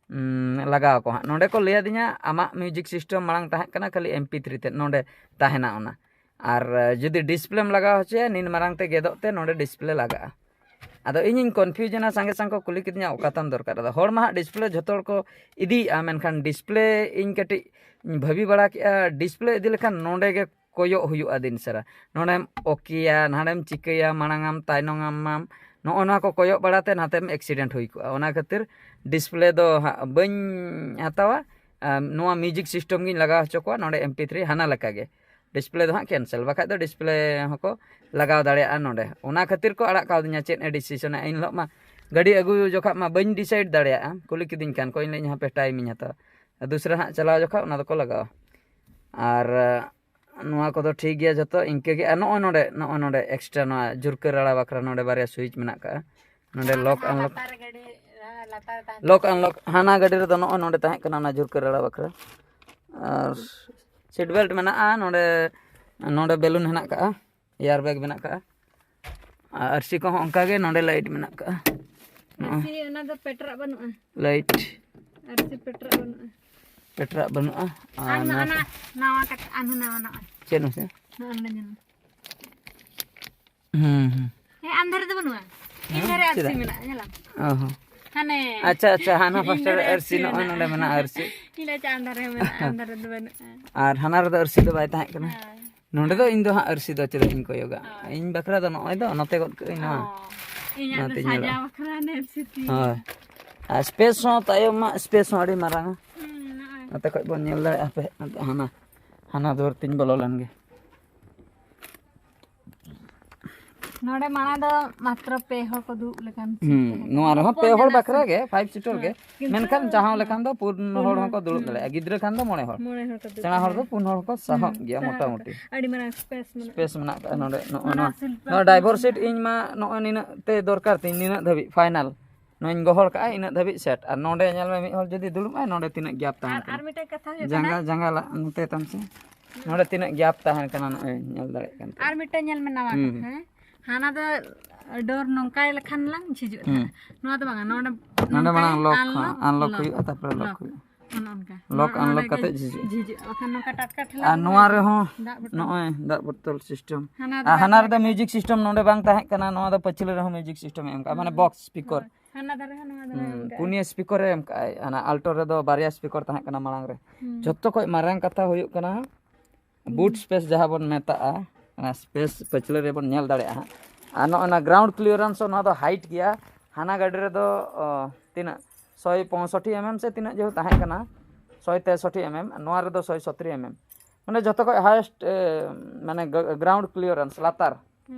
ᱩᱸ, ᱞᱟᱜᱟᱣ ᱟᱠᱚ ᱦᱟᱸᱜ᱾ ᱱᱚᱰᱮ ᱠᱚ ᱞᱟᱹᱭ ᱟᱹᱫᱤᱧᱟ, ᱟᱢᱟᱜ ᱢᱤᱣᱡᱤᱠ ᱥᱤᱥᱴᱮᱢ ᱢᱟᱲᱟᱝ ᱛᱟᱦᱮᱸ ᱠᱟᱱᱟ ᱠᱷᱟᱹᱞᱤ ᱮᱢ ᱯᱤ ᱛᱷᱨᱤ ᱛᱮ, ᱱᱚᱰᱮ ᱛᱟᱦᱮᱱᱟ ᱚᱱᱟ᱾ ᱟᱨ, ᱟᱸ, ᱡᱩᱫᱤ ᱰᱤᱥᱯᱞᱮᱢ ᱞᱟᱜᱟᱣ ᱦᱚᱪᱚᱭᱟ, ᱱᱤᱱ ᱢᱟᱨᱟᱝ ᱛᱮ ᱜᱮᱫᱚᱜ ᱛᱮ ᱱᱚᱰᱮ ᱰᱤᱥᱯᱞᱮ ᱞᱟᱜᱟᱜᱼᱟ᱾ ᱟᱫᱚ ᱤᱧᱤᱧ ᱠᱚᱱᱯᱷᱤᱭᱩᱡᱽ ᱮᱱᱟ, ᱥᱟᱸᱜᱮ ᱥᱟᱝ ᱠᱚ ᱠᱩᱞᱤ ᱠᱤᱫᱤᱧᱟ, "ᱚᱠᱟ ᱛᱟᱢ ᱫᱚᱨᱠᱟᱨ?" ᱟᱫᱚ ᱦᱚᱲ ᱢᱟ ᱦᱟᱸᱜ ᱰᱤᱥᱯᱞᱮ ᱡᱷᱚᱛᱚ ᱦᱚᱲ ᱠᱚ ᱤᱫᱤᱭᱮᱫᱼᱟ, ᱢᱮᱱᱠᱷᱟᱱ ᱰᱤᱥᱯᱞᱮ ᱤᱧ ᱠᱟᱹᱴᱤᱡ ᱤᱧ ᱵᱷᱟᱹᱵᱤ ᱵᱟᱲᱟ ᱠᱮᱫᱼᱟ, ᱰᱤᱥᱯᱞᱮ ᱤᱫᱤ ᱞᱮᱠᱷᱟᱱ ᱱᱚᱰᱮ ᱜᱮ ᱠᱚᱭᱚᱜ ᱦᱩᱭᱩᱜᱼᱟ ᱫᱤᱱ ᱥᱟᱨᱟ᱾ ᱱᱚᱰᱮᱢ ᱚᱠᱮᱭᱟ, ᱱᱟᱰᱮᱢ ᱪᱤᱠᱟᱹᱭᱟ, ᱢᱟᱲᱟᱝᱟᱢ ᱛᱟᱭᱱᱚᱢᱟᱢ, ᱱᱚᱜᱼᱚ ᱱᱚᱣᱟ ᱠᱚ ᱠᱚᱭᱚᱜ ᱵᱟᱲᱟᱛᱮ ᱱᱟᱛᱮᱢ ᱮᱠᱥᱤᱰᱮᱱᱴ ᱦᱩᱭ ᱠᱚᱜᱼᱟ᱾ ᱚᱱᱟ ᱠᱷᱟᱹᱛᱤᱨ ᱰᱤᱥᱯᱞᱮ ᱫᱚ ᱦᱟᱸᱜ ᱵᱟᱹᱧ ᱦᱟᱛᱟᱣᱟ᱾ ᱟᱨ ᱱᱚᱣᱟ ᱢᱤᱣᱡᱤᱠ ᱥᱤᱥᱴᱮᱢ ᱜᱤᱧ ᱞᱟᱜᱟᱣ ᱦᱚᱪᱚ ᱠᱚᱣᱟ ᱱᱚᱰᱮ ᱮᱢ ᱯᱤ ᱛᱷᱨᱤ ᱦᱟᱱᱟ ᱞᱮᱠᱟᱜᱮ᱾ ᱰᱤᱥᱯᱞᱮ ᱫᱚ ᱦᱟᱸᱜ ᱠᱮᱱᱥᱮᱞ, ᱵᱟᱠᱷᱟᱡ ᱫᱚ ᱰᱤᱥᱯᱞᱮ ᱦᱚᱸᱠᱚ ᱞᱟᱜᱟᱣ ᱫᱟᱲᱮᱭᱟᱜᱼᱟ ᱱᱚᱰᱮ᱾ ᱚᱱᱟ ᱠᱷᱟᱹᱛᱤᱨ ᱠᱚ ᱟᱲᱟᱜ ᱠᱟᱣᱫᱤᱧᱟ, ᱪᱮᱫ ᱮ ᱰᱤᱥᱤᱥᱚᱱᱟ᱾ ᱮᱱ ᱦᱤᱞᱳᱜ ᱢᱟ ᱜᱟᱹᱰᱤ ᱟᱹᱜᱩ ᱡᱚᱠᱷᱟᱜ ᱢᱟ ᱵᱟᱹᱧ ᱰᱤᱥᱟᱭᱤᱰ ᱫᱟᱲᱮᱭᱟᱜᱼᱟ, ᱠᱩᱞᱤ ᱠᱤᱫᱤᱧ ᱠᱷᱟᱱ ᱠᱚ, ᱤᱧ ᱞᱟᱹᱭᱟᱹᱧ ᱦᱟᱯᱮ ᱴᱟᱭᱤᱢ ᱤᱧ ᱦᱟᱛᱟᱣᱟ᱾ ᱫᱚᱥᱨᱟ ᱦᱟᱸᱜ ᱪᱟᱞᱟᱣ ᱡᱚᱠᱷᱟᱜ ᱚᱱᱟ ᱫᱚᱠᱚ ᱞᱟᱜᱟᱣᱟ᱾ ᱟᱨ ᱱᱚᱣᱟ ᱠᱚᱫᱚ ᱴᱷᱤᱠ ᱜᱮᱭᱟ ᱡᱚᱛᱚ ᱤᱱᱠᱟᱹ ᱜᱮ᱾ ᱟᱨ ᱱᱚᱜᱼᱚᱭ ᱱᱚᱰᱮ, ᱱᱚᱜᱼᱚᱭ ᱱᱚᱰᱮ ᱮᱠᱥᱴᱨᱟ ᱱᱚᱣᱟ ᱡᱷᱩᱨᱠᱟᱹ ᱨᱟᱲᱟ ᱵᱟᱠᱷᱨᱟ ᱱᱚᱰᱮ ᱵᱟᱨᱭᱟ ᱥᱩᱭᱤᱪ ᱢᱮᱱᱟᱜ ᱠᱟᱜᱼᱟ᱾ ᱱᱚᱰᱮ ᱞᱚᱠ ᱟᱱᱞᱚᱠ, ᱞᱟᱛᱟᱨ ᱜᱟᱹᱰᱤ ᱞᱟᱛᱟᱨ ᱛᱟᱦᱮᱸ ᱞᱚᱠ ᱟᱱᱞᱚᱠ ᱦᱟᱱᱟ ᱜᱟᱹᱰᱤ ᱨᱮᱫᱚ ᱱᱚᱜᱼᱚᱭ ᱱᱚᱰᱮ ᱛᱟᱦᱮᱸ ᱠᱟᱱᱟ ᱚᱱᱟ ᱡᱷᱩᱨᱠᱟᱹ ᱨᱟᱲᱟ ᱵᱟᱠᱷᱨᱟ᱾ ᱟᱨ ᱥᱤᱴ ᱵᱮᱞᱴ ᱢᱮᱱᱟᱜᱼᱟ ᱱᱚᱰᱮ, ᱱᱚᱰᱮ ᱵᱮᱞᱩᱱ ᱦᱮᱱᱟᱜ ᱠᱟᱜᱼᱟ, ᱮᱭᱟᱨ ᱵᱮᱜᱽ ᱢᱮᱱᱟᱜ ᱠᱟᱜᱼᱟ᱾ ᱟᱨ ᱟᱨᱥᱤ ᱠᱚᱦᱚᱸ ᱚᱱᱠᱟ ᱜᱮ ᱱᱚᱰᱮ ᱞᱟᱭᱤᱴ ᱢᱮᱱᱟᱜ ᱠᱟᱜᱼᱟ᱾ ᱱᱚᱜᱼᱚᱭ ᱟᱨᱥᱤ ᱚᱱᱟ ᱫᱚ ᱯᱮᱴᱨᱟᱜ ᱵᱟᱹᱱᱩᱜᱼᱟ᱾ ᱞᱟᱭᱤᱴ ᱟᱨᱥᱤ ᱯᱮᱴᱨᱟᱜ ᱵᱟᱹᱱᱩᱜᱼᱟ᱾ ᱯᱮᱴᱨᱟᱜ ᱵᱟᱹᱱᱩᱜᱼᱟ᱾ ᱟᱨ ᱟᱨ ᱱᱚᱣᱟ ᱱᱟᱣᱟ ᱱᱟᱣᱟ ᱠᱟᱴᱟ ᱟᱨᱦᱚᱸ ᱱᱟᱣᱟ ᱱᱟᱣᱟ ᱪᱮᱫ ᱢᱟᱥᱮ? ᱱᱚᱜᱼᱚ ᱱᱚᱰᱮ ᱧᱮᱞ ᱢᱮ᱾ ᱦᱩᱸ ᱦᱩᱸ᱾ ᱦᱮᱸ ᱟᱱᱫᱷᱟᱨ ᱨᱮ ᱫᱚ ᱵᱟᱹᱱᱩᱜᱼᱟ᱾ ᱤᱧ ᱫᱷᱟᱨᱮ ᱟᱨᱥᱤ ᱪᱮᱫᱟᱜ? ᱢᱮᱱᱟᱜᱼᱟ ᱧᱮᱞᱟᱢ᱾ ᱚ ᱦᱚᱸ᱾ ᱦᱟᱱᱮ ᱟᱪᱪᱷᱟ ᱟᱪᱪᱷᱟ, ᱦᱟᱱᱟ ᱤᱧ ᱯᱟᱥᱴᱟ ᱨᱮ ᱫᱷᱟᱨᱮ ᱟᱨᱥᱤ, ᱱᱚᱜᱼᱚᱭ ᱢᱮᱱᱟᱜᱼᱟ᱾ ᱱᱚᱰᱮ ᱢᱮᱱᱟᱜᱼᱟ ᱟᱨᱥᱤ᱾ ᱤᱧ ᱞᱟᱹᱭ ᱪᱮᱫ ᱟᱱᱫᱷᱟᱨ ᱨᱮ ᱢᱮᱱᱟᱜᱼᱟ, ᱟᱱᱫᱷᱟᱨ ᱨᱮᱫᱚ ᱵᱟᱹᱱᱩᱜᱼᱟ᱾ ᱟᱨ ᱦᱟᱱᱟ ᱨᱮᱫᱚ ᱟᱨᱥᱤ ᱫᱚ ᱵᱟᱭ ᱛᱟᱦᱮᱸ ᱠᱟᱱᱟ᱾ ᱦᱳᱭ᱾ ᱱᱚᱰᱮ ᱫᱚ ᱤᱧ ᱫᱚ ᱦᱟᱸᱜ ᱟᱨᱥᱤ ᱫᱚ ᱪᱮᱫᱟᱜ ᱤᱧ ᱠᱚᱭᱚᱜᱟ? ᱦᱳᱭ᱾ ᱤᱧ ᱵᱟᱠᱷᱨᱟ ᱫᱚ ᱱᱚᱜᱼᱚᱭ ᱫᱚ ᱱᱚᱛᱮ ᱜᱚᱫ ᱠᱟᱜ ᱟᱹᱧ ᱱᱚᱣᱟ᱾ ᱚ, ᱤᱧᱟᱹᱜ ᱫᱚ ᱱᱚᱛᱮᱧ ᱥᱟᱡᱟᱣ ᱧᱮᱞᱚᱜᱼᱟ᱾ ᱵᱟᱠᱷᱨᱟ ᱟᱨᱥᱤ ᱛᱤᱧ᱾ ᱦᱳᱭ᱾ ᱟᱨ ᱥᱯᱮᱥ ᱦᱚᱸ ᱛᱟᱭᱚᱢ ᱢᱟ ᱥᱯᱮᱥ ᱦᱚᱸ ᱟᱹᱰᱤ ᱢᱟᱨᱟᱝᱟ᱾ ᱦᱩᱸ, ᱱᱚᱜᱼᱚᱭ᱾ ᱱᱚᱛᱮ ᱠᱷᱚᱡ ᱵᱚᱱ ᱧᱮᱞ ᱫᱟᱲᱮᱭᱟᱜᱼᱟ᱾ ᱦᱟᱯᱮ, ᱱᱚᱛᱮ ᱦᱟᱱᱟ, ᱦᱟᱱᱟ ᱫᱩᱣᱟᱹᱨ ᱛᱤᱧ ᱵᱚᱞᱚ ᱞᱮᱱ ᱜᱮ᱾ ᱱᱚᱰᱮ ᱢᱟᱲᱟᱝ ᱫᱚ ᱢᱟᱛᱨᱚ ᱯᱮ ᱦᱚᱲ ᱠᱚ ᱫᱩᱲᱩᱵ ᱞᱮᱠᱟᱱ ᱥᱤᱴ ᱦᱩᱸ, ᱛᱟᱦᱮᱸ ᱠᱟᱱᱟ᱾ ᱱᱚᱣᱟ ᱨᱮᱦᱚᱸ ᱦᱚᱯᱚᱱ ᱯᱮ ᱦᱚᱲ ᱵᱟᱠᱷᱨᱟ ᱥᱤᱴ᱾ ᱜᱮ, ᱯᱷᱟᱭᱤᱵᱷ ᱥᱤᱴᱟᱨ ᱜᱮ᱾ ᱠᱤᱱᱛᱩ ᱢᱮᱱᱠᱷᱟᱱ ᱡᱟᱦᱟᱸ ᱞᱮᱠᱷᱟᱱ ᱫᱚ ᱯᱩᱱ ᱯᱩᱱ ᱦᱚᱲ ᱦᱚᱲ, ᱦᱚᱸᱠᱚ ᱫᱩᱲᱩᱵ ᱦᱩᱸ᱾ ᱫᱟᱲᱮᱭᱟᱜᱼᱟ᱾ ᱜᱤᱫᱽᱨᱟᱹ ᱠᱷᱟᱱ ᱫᱚ ᱢᱚᱬᱮ ᱦᱚᱲ᱾ ᱦᱩᱸ, ᱥᱮᱬᱟ ᱦᱚᱲ ᱫᱚ ᱥᱮᱬᱟ ᱯᱩᱱ ᱦᱚᱲ ᱠᱚ ᱦᱚᱲ ᱥᱟᱦᱚᱵ ᱫᱚ᱾ ᱜᱮᱭᱟ ᱥᱮᱬᱟ ᱦᱚᱲ ᱫᱚ᱾ ᱢᱚᱴᱟᱢᱩᱴᱤ᱾ ᱟᱹᱰᱤ ᱢᱟᱨᱟᱝ ᱥᱯᱮᱥ ᱢᱮᱱᱟᱜᱼᱟ᱾ ᱥᱯᱮᱥ ᱢᱮᱱᱟᱜ ᱟᱠᱟᱫᱼᱟ ᱱᱚᱰᱮ᱾ ᱱᱚᱜᱼᱚ ᱚᱱᱟ ᱱᱚᱣᱟ, ᱥᱤᱞᱯᱟ ᱱᱚᱣᱟ ᱠᱚ ᱰᱟᱭᱵᱷᱚᱨ ᱢᱮᱱᱟᱜᱼᱟ᱾ ᱥᱤᱴ ᱤᱧ ᱢᱟ ᱱᱚᱜᱼᱚᱭ ᱱᱤᱱᱟᱹᱜ ᱛᱮ ᱫᱚᱨᱠᱟᱨ ᱛᱤᱧ, ᱱᱤᱱᱟᱹᱜ ᱫᱷᱟᱹᱵᱤᱡ ᱯᱷᱟᱭᱱᱟᱞ᱾ ᱱᱚᱣᱟᱧ ᱜᱚᱦᱚᱲ ᱠᱟᱜᱼᱟ, ᱤᱱᱟᱹᱜ ᱫᱷᱟᱹᱵᱤᱡ ᱥᱮᱴ᱾ ᱟᱨ ᱱᱚᱰᱮ ᱧᱮᱞ ᱢᱮ, ᱢᱤᱫ ᱦᱚᱲ ᱡᱩᱫᱤ ᱫᱩᱲᱩᱵ ᱟᱭ, ᱱᱚᱰᱮ ᱛᱤᱱᱟᱹᱜ ᱜᱮᱯ ᱛᱟᱦᱮᱱ ᱟᱨ, ᱟᱨ ᱠᱟᱱᱟ᱾ ᱢᱤᱫᱴᱮᱱ ᱠᱟᱛᱷᱟ ᱦᱩᱭᱩᱜ ᱡᱟᱸᱜᱟ, ᱠᱟᱱᱟ, ᱡᱟᱸᱜᱟ ᱞᱟ-, ᱱᱚᱛᱮ ᱛᱟᱢ ᱥᱮ᱾ ᱱᱚᱰᱮ ᱛᱤᱱᱟᱹᱜ ᱜᱮᱯ ᱛᱟᱦᱮᱱ ᱠᱟᱱᱟ, ᱱᱚᱜᱼᱚᱭ ᱧᱮᱞ ᱫᱟᱲᱮᱭᱟᱜ ᱠᱟᱱ ᱛᱟᱦᱮᱸ᱾ ᱟᱨ ᱢᱤᱫᱴᱮᱱ ᱧᱮᱞ ᱢᱮ ᱱᱟᱣᱟ ᱦᱩᱸ, ᱠᱟᱛᱷᱟ, ᱦᱩᱸ᱾ ᱦᱮᱸ? ᱦᱟᱱᱟ ᱫᱚ ᱰᱳᱨ ᱱᱚᱝᱠᱟᱭ ᱞᱮᱠᱷᱟᱱ ᱞᱟᱝ ᱡᱷᱤᱡᱩᱜ ᱦᱩᱸ᱾ ᱛᱟᱦᱮᱸᱫ᱾ ᱱᱚᱣᱟ ᱫᱚ ᱵᱟᱝᱟ, ᱱᱚᱰᱮ ᱱᱚᱰᱮ ᱢᱟᱲᱟᱝ ᱱᱚᱝᱠᱟᱭ ᱞᱚᱠ unlock, ᱦᱚᱸ, unlock lock, ᱦᱩᱭᱩᱜᱼᱟ, ᱛᱟᱨᱯᱚᱨᱮ ᱞᱚᱠ lock᱾ ᱦᱩᱭᱩᱜᱼᱟ᱾ ᱚᱱᱮ ᱚᱱᱠᱟ᱾ ᱞᱚᱠ ᱱᱚᱰᱮ unlock ᱜᱮ ᱠᱟᱛᱮ ᱡᱷᱤᱡᱩᱜᱼᱟ᱾ ᱡᱷᱤᱡᱩᱜᱼᱟ, ᱵᱟᱠᱷᱟᱱ ᱱᱚᱝᱠᱟ ᱴᱟᱴᱠᱟ ᱴᱷᱮᱞᱟᱣ ᱟᱨ ᱞᱮᱠᱷᱟᱱ ᱱᱚᱣᱟ ᱨᱮᱦᱚᱸ ᱫᱟᱜ ᱵᱚᱴᱚᱞ ᱱᱚᱜᱼᱚᱭ ᱫᱟᱜ ᱵᱚᱴᱚᱞ᱾ ᱱᱚᱜᱼᱚᱭ ᱫᱟᱜ ᱵᱳᱛᱚᱞ ᱥᱤᱥᱴᱮᱢ᱾ ᱦᱟᱱᱟ ᱫᱚ ᱟᱨ ᱵᱟᱭ ᱦᱟᱱᱟ ᱛᱟᱦᱮᱸ ᱨᱮᱫᱚ ᱠᱟᱱᱟ᱾ ᱢᱤᱣᱡᱤᱠ ᱥᱤᱥᱴᱮᱢ ᱱᱚᱰᱮ ᱵᱟᱝ ᱛᱟᱦᱮᱸ ᱠᱟᱱᱟ, ᱱᱚᱣᱟ ᱫᱚ ᱯᱟᱹᱪᱷᱞᱟᱹ ᱨᱮᱦᱚᱸ ᱢᱤᱣᱡᱤᱠ ᱥᱤᱥᱴᱮᱢ ᱮ ᱮᱢ ᱠᱟᱜᱼᱟ, ᱢᱟᱱᱮ ᱵᱚᱠᱥ ᱥᱯᱤᱠᱚᱨ᱾ ᱦᱳᱭ, ᱦᱟᱱᱟ ᱫᱷᱟᱨᱮ ᱦᱚᱸ ᱱᱚᱣᱟ ᱫᱷᱟᱨᱮ ᱦᱚᱸ ᱦᱩᱸ, ᱚᱱᱠᱟ᱾ ᱯᱩᱱᱭᱟᱹ ᱥᱯᱤᱠᱚᱨ ᱮ ᱮᱢ ᱠᱟᱜᱼᱟᱭ᱾ ᱦᱟᱱᱟ ᱟᱞᱴᱳ ᱨᱮᱫᱚ ᱵᱟᱨᱭᱟ ᱥᱯᱤᱠᱚᱨ ᱛᱟᱦᱮᱸ ᱠᱟᱱᱟ ᱢᱟᱲᱟᱝ ᱨᱮ᱾ ᱦᱩᱸ᱾ ᱡᱚᱛᱚ ᱠᱷᱚᱡ ᱢᱟᱨᱟᱝ ᱠᱟᱛᱷᱟ ᱦᱩᱭᱩᱜ ᱠᱟᱱᱟ, ᱵᱩᱴ ᱥᱯᱮᱥ ᱡᱟᱦᱟᱸ ᱵᱚᱱ ᱢᱮᱛᱟᱜᱼᱟ, ᱚᱱᱟ ᱥᱯᱮᱥ ᱯᱟᱹᱪᱷᱞᱟᱹ ᱨᱮᱵᱚᱱ ᱧᱮᱞ ᱫᱟᱲᱮᱭᱟᱜᱼᱟ ᱦᱟᱸᱜ᱾ ᱟᱨ ᱱᱚᱜᱼᱚᱭ ᱱᱚᱣᱟ ᱜᱨᱟᱣᱩᱱᱰ ᱠᱞᱤᱭᱟᱨᱮᱱᱥ ᱦᱚᱸ, ᱱᱚᱣᱟ ᱫᱚ ᱦᱟᱭᱤᱴ ᱜᱮᱭᱟ᱾ ᱦᱟᱱᱟ ᱜᱟᱹᱰᱤ ᱨᱮᱫᱚ, ᱚ, ᱛᱤᱱᱟᱹᱜ ᱥᱚᱭ ᱯᱚᱸᱭᱥᱚᱴᱴᱤ ᱮᱢ ᱮᱢ ᱥᱮ ᱛᱤᱱᱟᱹᱜ ᱡᱮᱦᱩ ᱛᱟᱦᱮᱸ ᱠᱟᱱᱟ, ᱥᱚᱭ ᱛᱮᱥᱚᱴᱴᱤ ᱮᱢ ᱮᱢ, ᱱᱚᱣᱟ ᱨᱮᱫᱚ ᱥᱚᱭ ᱥᱚᱛᱨᱤ ᱮᱢ ᱮᱢ᱾ ᱢᱟᱱᱮ ᱡᱚᱛᱚ ᱠᱷᱚᱡ ᱦᱟᱭᱮᱥᱴ ᱢᱟᱱᱮ ᱜᱨᱟᱣᱩᱱᱰ ᱠᱞᱤᱭᱟᱨᱮᱱᱥ ᱞᱟᱛᱟᱨ᱾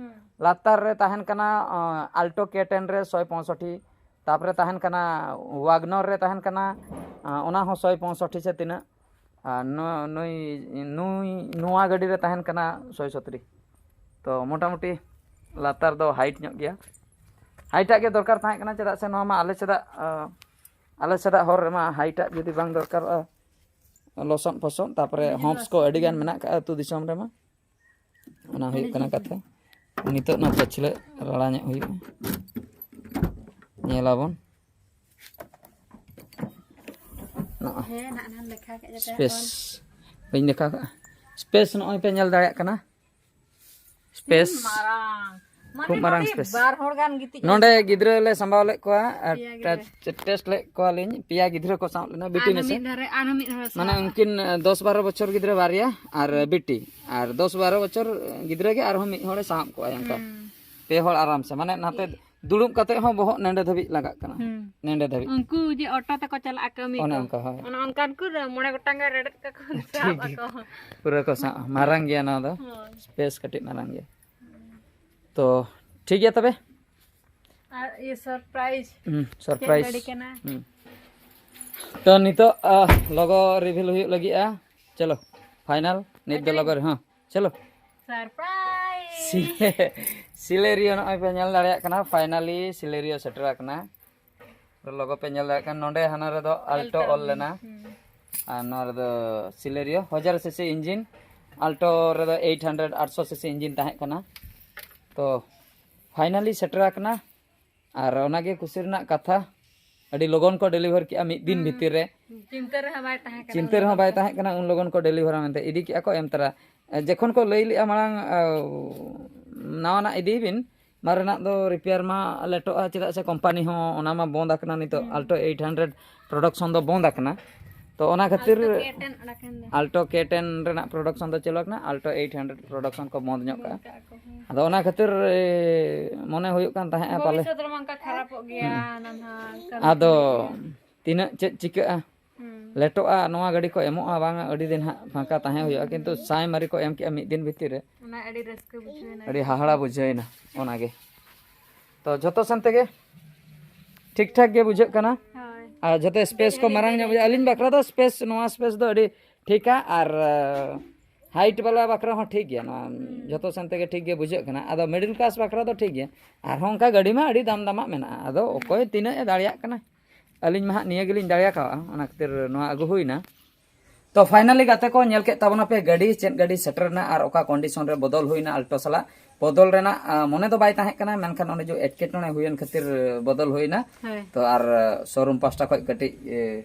ᱞᱟᱛᱟᱨ ᱨᱮ ᱛᱟᱦᱮᱱ ᱠᱟᱱᱟ ᱟᱞᱴᱳ ᱠᱮ ᱴᱮᱱ ᱨᱮ ᱥᱚᱭ ᱯᱚᱸᱭᱥᱚᱴᱴᱤ, ᱛᱟᱯᱚᱨᱮ ᱛᱟᱦᱮᱱ ᱠᱟᱱᱟ ᱣᱟᱜᱱᱚᱨ ᱨᱮ ᱛᱟᱦᱮᱱ ᱠᱟᱱᱟ ᱚᱱᱟ ᱦᱚᱸ ᱥᱚᱭ ᱯᱚᱸᱭᱥᱚᱴᱴᱤ ᱥᱮ ᱛᱤᱱᱟᱹᱜ, ᱟᱨ ᱱᱩᱭ ᱱᱩᱭ ᱱᱚᱣᱟ ᱜᱟᱹᱰᱤ ᱨᱮ ᱛᱟᱦᱮᱱ ᱠᱟᱱᱟ ᱥᱚᱭ ᱥᱚᱛᱨᱤ᱾ ᱛᱚ ᱢᱚᱴᱟᱢᱩᱴᱤ ᱞᱟᱛᱟᱨ ᱫᱚ ᱦᱟᱭᱤᱴ ᱧᱚᱜ ᱜᱮᱭᱟ᱾ ᱦᱟᱭᱤᱴᱟᱜ ᱜᱮ ᱫᱚᱨᱠᱟᱨ ᱛᱟᱦᱮᱸ ᱠᱟᱱᱟ, ᱪᱮᱫᱟᱜ ᱥᱮ ᱱᱚᱣᱟ ᱢᱟ ᱟᱞᱮ ᱥᱮᱫᱟᱜ ᱟᱞᱮ ᱥᱮᱫᱟᱜ ᱦᱚᱨ ᱨᱮᱢᱟ ᱦᱟᱭᱤᱴᱟᱜ ᱡᱩᱫᱤ ᱵᱟᱝ ᱫᱚᱨᱠᱟᱨᱚᱜᱼᱟ, ᱞᱚᱥᱚᱫ ᱯᱷᱚᱥᱚᱫ, ᱛᱟᱯᱚᱨᱮ ᱦᱚᱸᱯᱥ ᱠᱚ ᱟᱹᱰᱤ ᱜᱟᱱ ᱢᱮᱱᱟᱜ ᱠᱟᱜᱼᱟ ᱟᱹᱛᱩ ᱫᱤᱥᱚᱢ ᱨᱮᱢᱟ᱾ ᱚᱱᱟ ᱦᱩᱭᱩᱜ ᱠᱟᱱᱟ ᱠᱟᱛᱷᱟ᱾ ᱱᱤᱛᱚᱜ ᱚᱱᱟ ᱯᱟᱹᱪᱷᱞᱟᱹ ᱨᱟᱲᱟ ᱧᱚᱜ ᱦᱩᱭᱩᱜᱼᱟ, ᱧᱮᱞᱟᱵᱚᱱ᱾ ᱱᱚᱜᱼᱚᱭ ᱦᱮᱸ, ᱱᱟᱜ ᱱᱟᱜ ᱞᱮᱠᱷᱟ ᱠᱮᱫ ᱡᱟᱛᱮ ᱥᱯᱮᱥ ᱵᱟᱹᱧ ᱫᱮᱠᱷᱟᱣ ᱠᱟᱜᱼᱟ᱾ ᱥᱯᱮᱥ ᱱᱚᱜᱼᱚᱭ ᱯᱮ ᱧᱮᱞ ᱫᱟᱲᱮᱭᱟᱜ ᱠᱟᱱᱟ, ᱥᱯᱮᱥ ᱢᱟᱨᱟᱝ᱾ ᱢᱟᱱᱮ ᱠᱷᱩᱵ ᱢᱟᱨᱟᱝ ᱱᱚᱰᱮ ᱥᱯᱮᱥ᱾ ᱵᱟᱨ ᱦᱚᱲ ᱜᱟᱱ ᱜᱤᱛᱤᱡ ᱱᱚᱰᱮ ᱜᱟᱱᱚᱜᱼᱟ᱾ ᱜᱤᱫᱽᱨᱟᱹ ᱞᱮ ᱥᱟᱢᱵᱟᱣ ᱞᱮᱫ ᱠᱚᱣᱟ ᱟᱨ ᱯᱮᱭᱟ ᱜᱤᱫᱽᱨᱟᱹ᱾ ᱴᱮᱥᱴ ᱞᱮᱫ ᱠᱚᱣᱟᱞᱤᱧ ᱯᱮᱭᱟ ᱜᱤᱫᱽᱨᱟᱹ ᱠᱚ ᱥᱟᱶ ᱞᱮᱱᱟ, ᱵᱤᱴᱤ ᱟᱨᱦᱚᱸ ᱢᱮᱥᱮ᱾ ᱢᱤᱫ ᱫᱷᱟᱨᱮ ᱟᱨᱦᱚᱸ ᱢᱤᱫ ᱦᱚᱲ ᱢᱟᱱᱮ ᱥᱟᱶ᱾ ᱩᱱᱠᱤᱱ ᱫᱚᱥ ᱵᱟᱨᱚ ᱵᱚᱪᱷᱚᱨ ᱜᱤᱫᱽᱨᱟᱹ ᱵᱟᱨᱭᱟ ᱟᱨ ᱵᱤᱴᱤ, ᱟᱨ ᱫᱚᱥ ᱵᱟᱨᱚ ᱵᱚᱪᱷᱚᱨ ᱜᱤᱫᱽᱨᱟᱹ ᱜᱮ ᱟᱨᱦᱚᱸ ᱢᱤᱫ ᱦᱚᱲᱮ ᱥᱟᱵ ᱠᱚᱣᱟ ᱚᱱᱠᱟ᱾ ᱦᱩᱸ᱾ ᱯᱮ ᱦᱚᱲ ᱟᱨᱟᱢ ᱥᱮ, ᱢᱟᱱᱮ ᱱᱟᱛᱮ ᱫᱩᱲᱩᱵ ᱠᱟᱛᱮ ᱦᱚᱸ ᱵᱚᱦᱚᱜ ᱱᱮᱸᱰᱮ ᱫᱷᱟᱹᱵᱤᱡ ᱞᱟᱜᱟᱜ ᱠᱟᱱᱟ᱾ ᱦᱩᱸ᱾ ᱱᱮᱸᱰᱮ ᱫᱷᱟᱹᱵᱤᱡ᱾ ᱩᱱᱠᱩ ᱡᱮ ᱚᱴᱳ ᱛᱮᱠᱚ ᱪᱟᱞᱟᱜᱼᱟ ᱠᱟᱹᱢᱤ ᱚᱱᱮ ᱠᱚ᱾ ᱚᱱᱠᱟ, ᱦᱳᱭ᱾ ᱚᱱᱮ ᱚᱱᱠᱟᱱ ᱠᱚ ᱢᱚᱬᱮ ᱜᱚᱴᱟᱝ ᱜᱟᱱ ᱨᱮᱰᱮᱫ ᱠᱟᱠᱚ ᱴᱷᱤᱠ ᱥᱟᱵ ᱜᱮᱭᱟ᱾ ᱟᱠᱚ᱾ ᱯᱩᱨᱟᱹ ᱠᱚ ᱥᱟᱵ, ᱢᱟᱨᱟᱝ ᱜᱮᱭᱟ ᱱᱚᱣᱟ ᱫᱚ᱾ ᱦᱳᱭ᱾ ᱥᱯᱮᱥ ᱠᱟᱹᱴᱤᱡ ᱢᱟᱨᱟᱝ ᱜᱮᱭᱟ᱾ ᱛᱚ ᱴᱷᱤᱠ ᱜᱮᱭᱟ ᱛᱚᱵᱮ᱾ ᱟᱨ ᱤᱭᱟᱹ ᱥᱟᱨᱯᱨᱟᱭᱤᱡᱽ᱾ ᱦᱩᱸ, ᱪᱮᱫ ᱥᱟᱨᱯᱨᱟᱭᱤᱡᱽ᱾ ᱜᱟᱹᱰᱤ ᱠᱟᱱᱟ? ᱦᱩᱸ᱾ ᱛᱚ ᱱᱤᱛᱚᱜ, ᱟ, ᱞᱚᱜᱚ ᱨᱤᱵᱷᱤᱞ ᱦᱩᱭᱩᱜ ᱞᱟᱹᱜᱤᱫᱼᱟ᱾ ᱪᱚᱞᱚ, ᱯᱷᱟᱭᱱᱟᱞ ᱱᱤᱛ ᱫᱚ ᱟᱪᱪᱷᱟ᱾ ᱞᱚᱜᱚ ᱨᱮ, ᱦᱚᱸ, ᱪᱚᱞᱚ᱾ ᱥᱟᱨᱯᱨᱟᱭᱤᱡᱽ᱾ ᱥᱤ-, ᱥᱤᱞᱮᱨᱤᱭᱳ ᱱᱚᱜᱼᱚᱭ ᱯᱮ ᱧᱮᱞ ᱫᱟᱲᱮᱭᱟᱜ ᱠᱟᱱᱟ, ᱯᱷᱟᱭᱱᱟᱞᱤ ᱥᱤᱞᱮᱨᱤᱭᱳ ᱥᱮᱴᱮᱨ ᱟᱠᱟᱱᱟ᱾ ᱞᱚᱜᱚ ᱯᱮ ᱧᱮᱞ ᱫᱟᱲᱮᱭᱟᱜ ᱠᱟᱱᱟ, ᱱᱚᱰᱮ ᱦᱟᱱᱟ ᱨᱮᱫᱚ ᱟᱞᱴᱳ ᱟᱞᱴᱳ᱾ ᱚᱞ ᱞᱮᱱᱟ᱾ ᱦᱩᱸ᱾ ᱟᱨ ᱱᱚᱣᱟ ᱨᱮᱫᱚ ᱥᱤᱞᱮᱨᱤᱭᱳ ᱦᱟᱡᱟᱨ ᱥᱤᱥᱤ ᱤᱧᱡᱤᱱ, ᱟᱞᱴᱳ ᱨᱮᱫᱚ ᱮᱭᱤᱴ ᱦᱟᱱᱰᱨᱮᱰ, ᱟᱴᱥᱚ ᱥᱤᱥᱤ ᱤᱧᱡᱤᱱ ᱛᱟᱦᱮᱸ ᱠᱟᱱᱟ᱾ ᱛᱚ ᱯᱷᱟᱭᱱᱟᱞᱤ ᱥᱮᱴᱮᱨ ᱟᱠᱟᱱᱟ, ᱟᱨ ᱚᱱᱟᱜᱮ ᱠᱩᱥᱤ ᱨᱮᱱᱟᱜ ᱠᱟᱛᱷᱟ, ᱟᱹᱰᱤ ᱞᱚᱜᱚᱱ ᱠᱚ ᱰᱮᱞᱤᱵᱷᱟᱨ ᱠᱮᱜᱼᱟ ᱢᱤᱫ ᱫᱤᱱ ᱦᱩᱸ᱾ ᱵᱷᱤᱛᱤᱨ ᱨᱮ᱾ ᱪᱤᱱᱛᱟᱹ ᱨᱮᱦᱚᱸ ᱵᱟᱭ ᱛᱟᱦᱮᱸ ᱠᱟᱱᱟ ᱪᱤᱱᱛᱟᱹ ᱩᱱ ᱨᱮᱦᱚᱸ ᱵᱟᱭ ᱫᱚ᱾ ᱛᱟᱦᱮᱸ ᱠᱟᱱᱟ ᱩᱱ ᱞᱚᱜᱚᱱ ᱠᱚ ᱰᱮᱞᱤᱵᱷᱟᱨᱟ ᱢᱮᱱᱛᱮ, ᱤᱫᱤ ᱠᱮᱜᱼᱟ ᱠᱚ ᱮᱢ ᱛᱚᱨᱟ᱾ ᱡᱚᱠᱷᱚᱱ ᱠᱚ ᱞᱟᱹᱭ ᱞᱮᱜᱼᱟ ᱢᱟᱲᱟᱝ, ᱟ, ᱱᱟᱣᱟᱱᱟᱜ ᱤᱫᱤᱭ ᱵᱤᱱ, ᱢᱟᱨᱮᱱᱟᱜ ᱫᱚ ᱨᱤᱯᱮᱭᱟᱨ ᱢᱟ ᱞᱮᱴᱚᱜᱼᱟ, ᱪᱮᱫᱟᱜ ᱥᱮ ᱠᱳᱢᱯᱟᱱᱤ ᱦᱚᱸ ᱚᱱᱟ ᱢᱟ ᱵᱚᱱᱫ ᱟᱠᱟᱱᱟ ᱱᱤᱛᱚᱜ᱾ ᱦᱩᱸ᱾ ᱟᱞᱴᱳ ᱮᱭᱤᱴ ᱦᱟᱱᱰᱨᱮᱰ ᱯᱨᱚᱰᱟᱠᱥᱚᱱ ᱫᱚ ᱵᱚᱱᱫ ᱟᱠᱟᱱᱟ᱾ ᱛᱚ ᱚᱱᱟ ᱠᱷᱟᱹᱛᱤᱨ ᱟᱞᱴᱳ ᱠᱮ ᱴᱮᱱ ᱚᱰᱚᱠ ᱮᱱ ᱫᱚ᱾ ᱟᱞᱴᱳ ᱠᱮ ᱴᱮᱱ ᱨᱮᱱᱟᱜ ᱯᱨᱚᱰᱟᱠᱥᱚᱱ ᱫᱚ ᱪᱟᱹᱞᱩ ᱟᱠᱟᱱᱟ, ᱟᱞᱴᱳ ᱮᱭᱤᱴ ᱦᱟᱱᱰᱨᱮᱰ ᱯᱨᱚᱰᱟᱠᱥᱚᱱ ᱠᱚ ᱵᱚᱱᱫ ᱧᱚᱜ ᱵᱚᱱᱫ ᱠᱟᱜᱼᱟ᱾ ᱠᱟᱜᱼᱟ ᱠᱚ, ᱦᱩᱸ᱾ ᱟᱫᱚ ᱚᱱᱟ ᱠᱷᱟᱹᱛᱤᱨ, ᱮ, ᱢᱚᱱᱮ ᱦᱩᱭᱩᱜ ᱠᱟᱱ ᱛᱟᱦᱮᱸᱜᱼᱟ ᱯᱟᱞᱮ᱾ ᱵᱷᱚᱵᱤᱥᱥᱚᱛ ᱨᱮᱢᱟ ᱚᱱᱠᱟ ᱠᱷᱟᱨᱟᱯᱚᱜ ᱜᱮᱭᱟ, ᱦᱩᱸ᱾ ᱱᱟᱱᱦᱟ ᱠᱟᱹᱢᱤ ᱟᱫᱚ ᱠᱚ ᱦᱩᱭᱩᱜ ᱜᱮᱭᱟ᱾ ᱛᱤᱱᱟᱹᱜ ᱪᱮᱫ ᱪᱤᱠᱟᱹᱜᱼᱟ? ᱦᱩᱸ᱾ ᱞᱮᱴᱚᱜᱼᱟ, ᱱᱚᱣᱟ ᱜᱟᱹᱰᱤ ᱠᱚ ᱮᱢᱚᱜᱼᱟ ᱵᱟᱝᱟ, ᱟᱹᱰᱤ ᱫᱤᱱ ᱦᱟᱸᱜ ᱯᱷᱟᱸᱠᱟ ᱛᱟᱦᱮᱸ ᱦᱩᱭᱩᱜᱼᱟ, ᱠᱤᱱᱛᱩ ᱥᱟᱭ ᱢᱟᱨᱤ ᱠᱚ ᱮᱢ ᱠᱮᱜᱼᱟ ᱢᱤᱫ ᱫᱤᱱ ᱵᱷᱤᱛᱤᱨ ᱨᱮ᱾ ᱚᱱᱟ ᱟᱹᱰᱤ ᱨᱟᱹᱥᱠᱟᱹ ᱵᱩᱡᱷᱟᱹᱣ ᱮᱱᱟ᱾ ᱟᱹᱰᱤ ᱦᱟᱦᱟᱲᱟ ᱵᱩᱡᱷᱟᱹᱣ ᱮᱱᱟ ᱚᱱᱟᱜᱮ᱾ ᱛᱚ ᱡᱷᱚᱛᱚ ᱥᱮᱱ ᱛᱮᱜᱮ ᱴᱷᱤᱠ ᱴᱷᱟᱠ ᱜᱮ ᱵᱩᱡᱷᱟᱹᱜ ᱠᱟᱱᱟ᱾ ᱦᱳᱭ᱾ ᱟᱨ ᱡᱷᱚᱛᱚ ᱥᱯᱮᱥ ᱠᱚ ᱢᱟᱨᱟᱝ ᱧᱚᱜ ᱵᱩᱡᱷᱟᱹᱜᱼᱟ᱾ ᱟᱹᱞᱤᱧ ᱵᱟᱠᱷᱨᱟ ᱫᱚ ᱥᱯᱮᱥ, ᱱᱚᱣᱟ ᱥᱯᱮᱥ ᱫᱚ ᱟᱹᱰᱤ ᱴᱷᱤᱠᱟ᱾ ᱟᱨ ᱦᱟᱭᱤᱴ ᱵᱟᱞᱟ ᱵᱟᱠᱷᱨᱟ ᱦᱚᱸ ᱴᱷᱤᱠ ᱜᱮᱭᱟ, ᱱᱚᱣᱟ ᱡᱷᱚᱛᱚ ᱥᱮᱱ ᱛᱮᱜᱮ ᱴᱷᱤᱠ ᱜᱮ ᱵᱩᱡᱷᱟᱹᱜ ᱠᱟᱱᱟ᱾ ᱟᱫᱚ ᱢᱤᱰᱤᱞ ᱠᱞᱟᱥ ᱵᱟᱠᱷᱨᱟ ᱫᱚ ᱴᱷᱤᱠ ᱜᱮᱭᱟ᱾ ᱟᱨᱦᱚᱸ ᱚᱱᱠᱟ ᱜᱟᱹᱰᱤ ᱢᱟ ᱟᱹᱰᱤ ᱫᱟᱢ ᱫᱟᱢᱟᱜ ᱢᱮᱱᱟᱜᱼᱟ, ᱟᱫᱚ ᱚᱠᱚᱭ ᱛᱤᱱᱟᱹᱜ ᱮ ᱫᱟᱲᱮᱭᱟᱜ ᱠᱟᱱᱟ᱾ ᱟᱹᱞᱤᱧ ᱢᱟ ᱦᱟᱸᱜ ᱱᱤᱭᱟᱹ ᱜᱮᱞᱤᱧ ᱫᱟᱲᱮ ᱠᱟᱣᱟ, ᱚᱱᱟ ᱠᱷᱟᱹᱛᱤᱨ ᱱᱚᱣᱟ ᱟᱹᱜᱩ ᱦᱩᱭᱱᱟ᱾ ᱛᱚ ᱯᱷᱟᱭᱱᱟᱞᱤ ᱜᱟᱛᱮ ᱠᱚ, ᱧᱮᱞ ᱠᱮᱫ ᱛᱟᱵᱚᱱᱟ ᱯᱮ ᱜᱟᱹᱰᱤ ᱪᱮᱫ ᱜᱟᱹᱰᱤ ᱥᱮᱴᱮᱨ ᱮᱱᱟ ᱟᱨ ᱚᱠᱟ ᱠᱚᱱᱰᱤᱥᱚᱱ ᱨᱮ ᱵᱚᱫᱚᱞ ᱦᱩᱭᱱᱟ ᱟᱞᱴᱳ ᱥᱟᱞᱟᱜ᱾ ᱵᱚᱫᱚᱞ ᱨᱮᱱᱟᱜ ᱟᱸ, ᱢᱚᱱᱮ ᱫᱚ ᱵᱟᱭ ᱛᱟᱦᱮᱸ ᱠᱟᱱᱟ, ᱢᱮᱱᱠᱷᱟᱱ ᱚᱱᱮ ᱡᱮ ᱮᱴᱠᱮᱴᱚᱬᱮ ᱦᱩᱭᱮᱱ ᱠᱷᱟᱹᱛᱤᱨ ᱵᱚᱫᱚᱞ ᱦᱩᱭᱱᱟ᱾ ᱦᱳᱭ᱾ ᱛᱚ ᱟᱨ ᱥᱳᱨᱩᱢ ᱯᱟᱥᱴᱟ ᱠᱷᱚᱱ ᱠᱟᱹᱴᱤᱡ ᱮ,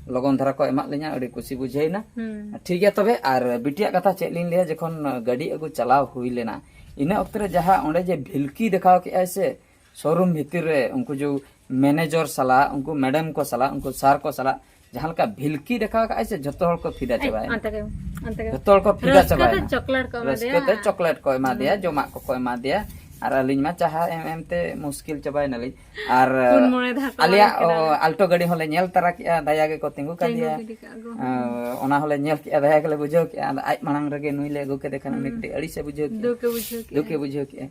ᱞᱚᱜᱚᱱ ᱫᱷᱟᱨᱟ ᱠᱚ ᱮᱢᱟᱜ ᱞᱤᱧᱟ, ᱟᱹᱰᱤ ᱠᱩᱥᱤ ᱵᱩᱡᱷᱟᱹᱣ ᱮᱱᱟ᱾ ᱦᱩᱸ᱾ ᱴᱷᱤᱠ ᱜᱮᱭᱟ, ᱛᱚᱵᱮ ᱟᱨ ᱵᱤᱴᱤᱭᱟᱜ ᱠᱟᱛᱷᱟ ᱪᱮᱫ ᱞᱤᱧ ᱞᱟᱹᱭᱟ, ᱡᱚᱠᱷᱚᱱ ᱜᱟᱹᱰᱤ ᱟᱹᱜᱩ ᱪᱟᱞᱟᱣ ᱦᱩᱭ ᱞᱮᱱᱟ, ᱤᱱᱟᱹ ᱚᱠᱛᱚ ᱨᱮ ᱡᱟᱦᱟᱸ ᱚᱸᱰᱮ ᱡᱮ ᱵᱷᱤᱞᱠᱤ ᱫᱮᱠᱷᱟᱣ ᱠᱮᱜᱼᱟᱭ ᱥᱮ ᱥᱳᱨᱩᱢ ᱵᱷᱤᱛᱤᱨ ᱨᱮ, ᱩᱱᱠᱩ ᱡᱮ ᱢᱮᱱᱮᱡᱚᱨ ᱥᱟᱞᱟᱜ, ᱩᱱᱠᱩ ᱢᱮᱰᱟᱢ ᱠᱚ ᱥᱟᱞᱟᱜ, ᱩᱱᱠᱩ ᱥᱟᱨ ᱠᱚ ᱥᱟᱞᱟᱜ ᱡᱟᱦᱟᱸ ᱞᱮᱠᱟ ᱵᱷᱤᱞᱠᱤ ᱫᱮᱠᱷᱟᱣ ᱠᱟᱜᱼᱟᱭ ᱥᱮ, ᱡᱷᱚᱛᱚ ᱦᱚᱲ ᱠᱚ ᱯᱷᱤᱫᱟ ᱮᱭ, ᱪᱟᱵᱟᱭᱮᱱᱟ᱾ ᱚᱱᱛᱮ ᱜᱮ, ᱚᱱᱛᱮ ᱜᱮ᱾ ᱡᱷᱚᱛᱚ ᱦᱚᱲ ᱠᱚ ᱯᱷᱤᱫᱟ ᱨᱟᱹᱥᱠᱟᱹ ᱛᱮ ᱪᱟᱵᱟᱭᱮᱱᱟ᱾ ᱪᱚᱠᱞᱮᱴ ᱠᱚ ᱮᱢᱟ ᱨᱟᱹᱥᱠᱟᱹ ᱫᱮᱭᱟ᱾ ᱛᱮ ᱪᱚᱠᱞᱮᱴ ᱠᱚ ᱮᱢᱟ ᱫᱮᱭᱟ, ᱦᱩᱸ᱾ ᱡᱚᱢᱟᱜ ᱠᱚᱠᱚ ᱮᱢᱟ ᱫᱮᱭᱟ᱾ ᱟᱨ ᱟᱹᱞᱤᱧ ᱢᱟ ᱪᱟᱦᱟ ᱮᱢ ᱮᱢ ᱛᱮ ᱢᱩᱥᱠᱤᱞ ᱪᱟᱵᱟᱭᱮᱱᱟᱞᱤᱧ᱾ ᱟᱨ ᱯᱩᱱ ᱢᱚᱬᱮ ᱫᱷᱟᱣ ᱠᱚ ᱟᱞᱮᱭᱟᱜ, ᱮᱢᱟᱫ ᱠᱤᱱᱟ᱾ ᱚ, ᱟᱞᱴᱳ ᱜᱟᱹᱰᱤ ᱦᱚᱸᱞᱮ ᱧᱮᱞ ᱛᱟᱨᱟ ᱠᱮᱜᱼᱟ, ᱫᱟᱭᱟ ᱜᱮᱠᱚ ᱛᱤᱸᱜᱩ ᱛᱤᱸᱜᱩ ᱠᱟᱫᱮᱭᱟ᱾ ᱠᱟᱫᱮ ᱠᱚ, ᱦᱩᱸ᱾ ᱟᱸ, ᱚᱱᱟ ᱦᱚᱸᱞᱮ ᱧᱮᱞ ᱠᱮᱜᱼᱟ, ᱫᱟᱭᱟ ᱜᱮᱞᱮ ᱵᱩᱡᱷᱟᱹᱣ ᱠᱮᱜᱼᱟ᱾ ᱟᱫᱚ ᱟᱡ ᱢᱟᱲᱟᱝ ᱨᱮᱜᱮ ᱱᱩᱭ ᱞᱮ ᱟᱹᱜᱩ ᱠᱮᱫᱮ ᱠᱷᱟᱱ ᱩᱱᱤ ᱦᱩᱸ᱾ ᱠᱟᱹᱴᱤᱡ ᱟᱹᱲᱤᱥᱮ ᱵᱩᱡᱷᱟᱹᱣ ᱠᱮᱜᱼᱟ᱾ ᱫᱩᱠᱮ ᱵᱩᱡᱷᱟᱹᱣ ᱠᱮᱜᱼᱟ᱾ ᱫᱩᱠᱮ ᱵᱩᱡᱷᱟᱹᱣ ᱠᱮᱜᱼᱟ᱾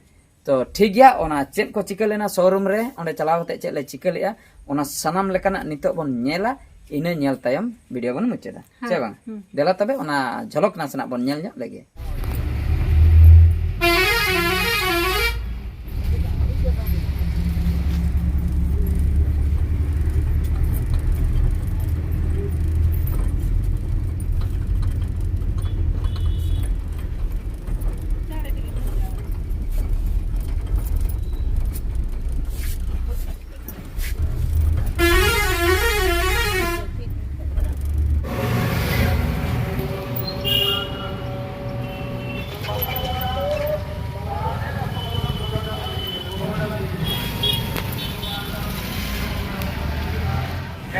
ᱛᱚ ᱴᱷᱤᱠ ᱜᱮᱭᱟ, ᱚᱱᱟ ᱪᱮᱫ ᱠᱚ ᱪᱤᱠᱟᱹ ᱞᱮᱱᱟ ᱥᱳᱨᱩᱢ ᱨᱮ, ᱚᱸᱰᱮ ᱪᱟᱞᱟᱣ ᱠᱟᱛᱮ ᱪᱮᱫ ᱞᱮ ᱪᱤᱠᱟᱹ ᱞᱮᱜᱼᱟ, ᱚᱱᱟ ᱥᱟᱱᱟᱢ ᱞᱮᱠᱟᱱᱟᱜ ᱱᱤᱛᱚᱜ ᱵᱚᱱ ᱧᱮᱞᱟ, ᱤᱱᱟᱹ ᱧᱮᱞ ᱛᱟᱭᱚᱢ ᱵᱷᱤᱰᱤᱭᱳ ᱵᱚᱱ ᱢᱩᱪᱟᱹᱫᱟ᱾ ᱦᱮᱸ, ᱪᱮ ᱵᱟᱝ? ᱦᱩᱸ᱾ ᱫᱮᱞᱟ ᱛᱚᱵᱮ ᱚᱱᱟ ᱡᱷᱚᱞᱚᱠ ᱱᱟᱥᱮᱱᱟᱜ ᱵᱚᱱ ᱧᱮᱞ ᱧᱚᱜ ᱞᱮᱜᱮ᱾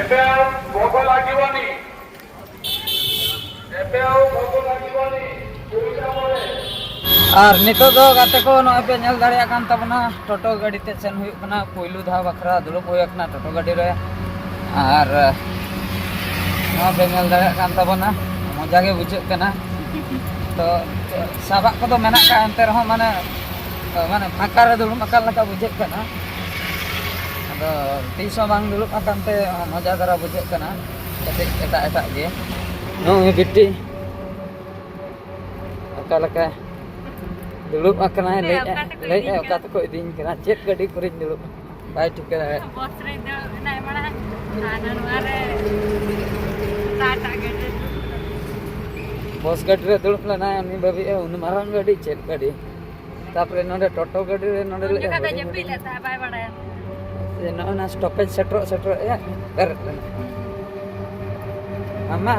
ଏବେ ଆଉ ଭୋକ ଲାଗିବନି। ଏବେ ଆଉ ଭୋକ ଲାଗିବନି। ଦୁଇଟା ପରେ। ᱟᱨ ᱱᱤᱛᱚᱜ ᱫᱚ ᱜᱟᱛᱮ ᱠᱚ, ᱱᱚᱜᱼᱚᱭ ᱯᱮ ᱧᱮᱞ ᱫᱟᱲᱮᱭᱟᱜ ᱠᱟᱱ ᱛᱟᱵᱚᱱᱟ, ᱴᱳᱴᱳ ᱜᱟᱹᱰᱤ ᱛᱮ ᱥᱮᱱ ᱦᱩᱭᱩᱜ ᱠᱟᱱᱟ᱾ ᱯᱩᱭᱞᱩ ᱫᱷᱟᱣ ᱵᱟᱠᱷᱨᱟ ᱫᱩᱲᱩᱵ ᱦᱩᱭ ᱟᱠᱟᱱᱟ ᱴᱳᱴᱳ ᱜᱟᱹᱰᱤ ᱨᱮ᱾ ᱟᱨ ᱱᱚᱣᱟ ᱯᱮ ᱧᱮᱞ ᱫᱟᱲᱮᱭᱟᱜ ᱠᱟᱱ ᱛᱟᱵᱚᱱᱟ, ᱢᱚᱡᱟ ᱜᱮ ᱵᱩᱡᱷᱟᱹᱜ ᱠᱟᱱᱟ᱾ ᱛᱚ ᱥᱟᱵᱟᱜ ᱠᱚᱫᱚ ᱢᱮᱱᱟᱜ ᱠᱟᱜᱼᱟ, ᱮᱱᱛᱮ ᱨᱮᱦᱚᱸ ᱢᱟᱱᱮ, ᱢᱟᱱᱮ ᱯᱷᱟᱸᱠᱟ ᱨᱮ ᱫᱩᱲᱩᱵ ᱟᱠᱟᱱ ᱞᱮᱠᱟ ᱵᱩᱡᱷᱟᱹᱜ ᱠᱟᱱᱟ᱾ ᱟᱫᱚ ᱛᱤᱥ ᱦᱚᱸ ᱵᱟᱝ ᱫᱩᱲᱩᱵ ᱟᱠᱟᱱ ᱛᱮ ᱢᱚᱡᱟ ᱫᱷᱟᱨᱟ ᱵᱩᱡᱷᱟᱹᱜ ᱠᱟᱱᱟ, ᱠᱟᱹᱴᱤᱡ ᱮᱴᱟᱜ ᱮᱴᱟᱜ ᱜᱮ᱾ ᱱᱚᱜᱼᱚᱭ ᱵᱤᱴᱤ ᱚᱠᱟ ᱞᱮᱠᱟ ᱫᱩᱲᱩᱵ ᱟᱠᱟᱱᱟᱭ, ᱦᱮᱸ, ᱞᱟᱹᱭᱮᱫᱼᱟ, ᱚᱠᱟ ᱛᱮᱠᱚ ᱞᱟᱹᱭᱮᱫᱼᱟ ᱤᱫᱤᱧ ᱚᱠᱟ ᱠᱟᱱᱟ? ᱛᱮᱠᱚ ᱤᱫᱤᱧ ᱠᱟᱱᱟ, ᱪᱮᱫ ᱜᱟᱹᱰᱤ ᱠᱚᱨᱮᱧ ᱫᱩᱲᱩᱵ, ᱵᱟᱭ ᱴᱷᱤᱠᱟᱹ ᱫᱟᱲᱮᱭᱟᱜ᱾ ᱵᱚᱥ ᱨᱮ ᱫᱩᱲᱩᱵ ᱮᱱᱟᱭ ᱢᱟᱲᱟᱝ, ᱦᱟᱱᱟ ᱱᱚᱣᱟ ᱨᱮ ᱮᱴᱟᱜ ᱮᱴᱟᱜ ᱜᱟᱹᱰᱤ ᱨᱮ ᱫᱩᱲᱩᱵ ᱮᱱᱟᱭ᱾ ᱵᱚᱥ ᱜᱟᱹᱰᱤ ᱨᱮ ᱫᱩᱲᱩᱵ ᱞᱮᱱᱟᱭ, ᱩᱱᱤ ᱵᱷᱟᱹᱵᱤᱭᱮᱫᱼᱟ ᱩᱱ ᱢᱟᱨᱟᱝ ᱜᱟᱹᱰᱤ ᱪᱮᱫ ᱜᱟᱹᱰᱤ? ᱛᱟᱯᱚᱨᱮ ᱱᱚᱰᱮ ᱴᱳᱴᱳ ᱜᱟᱹᱰᱤ ᱨᱮ ᱱᱚᱰᱮ ᱩᱱ ᱞᱮ ᱡᱚᱠᱷᱟ ᱫᱚ ᱦᱩᱰᱤᱧ ᱡᱟᱹᱯᱤᱫ ᱦᱩᱰᱤᱧ᱾ ᱞᱮᱫ ᱛᱟᱦᱮᱸᱫ, ᱵᱟᱭ ᱵᱟᱲᱟᱭᱟ᱾ ᱡᱮ ᱱᱚᱜᱼᱚᱭ ᱱᱟ ᱥᱴᱚᱯᱮᱡᱽ ᱥᱮᱴᱮᱨᱚᱜ ᱥᱮᱴᱮᱨᱚᱜ ᱮ ᱵᱮᱨᱮᱫ ᱞᱮᱱᱟ᱾ ᱢᱟᱢᱟ,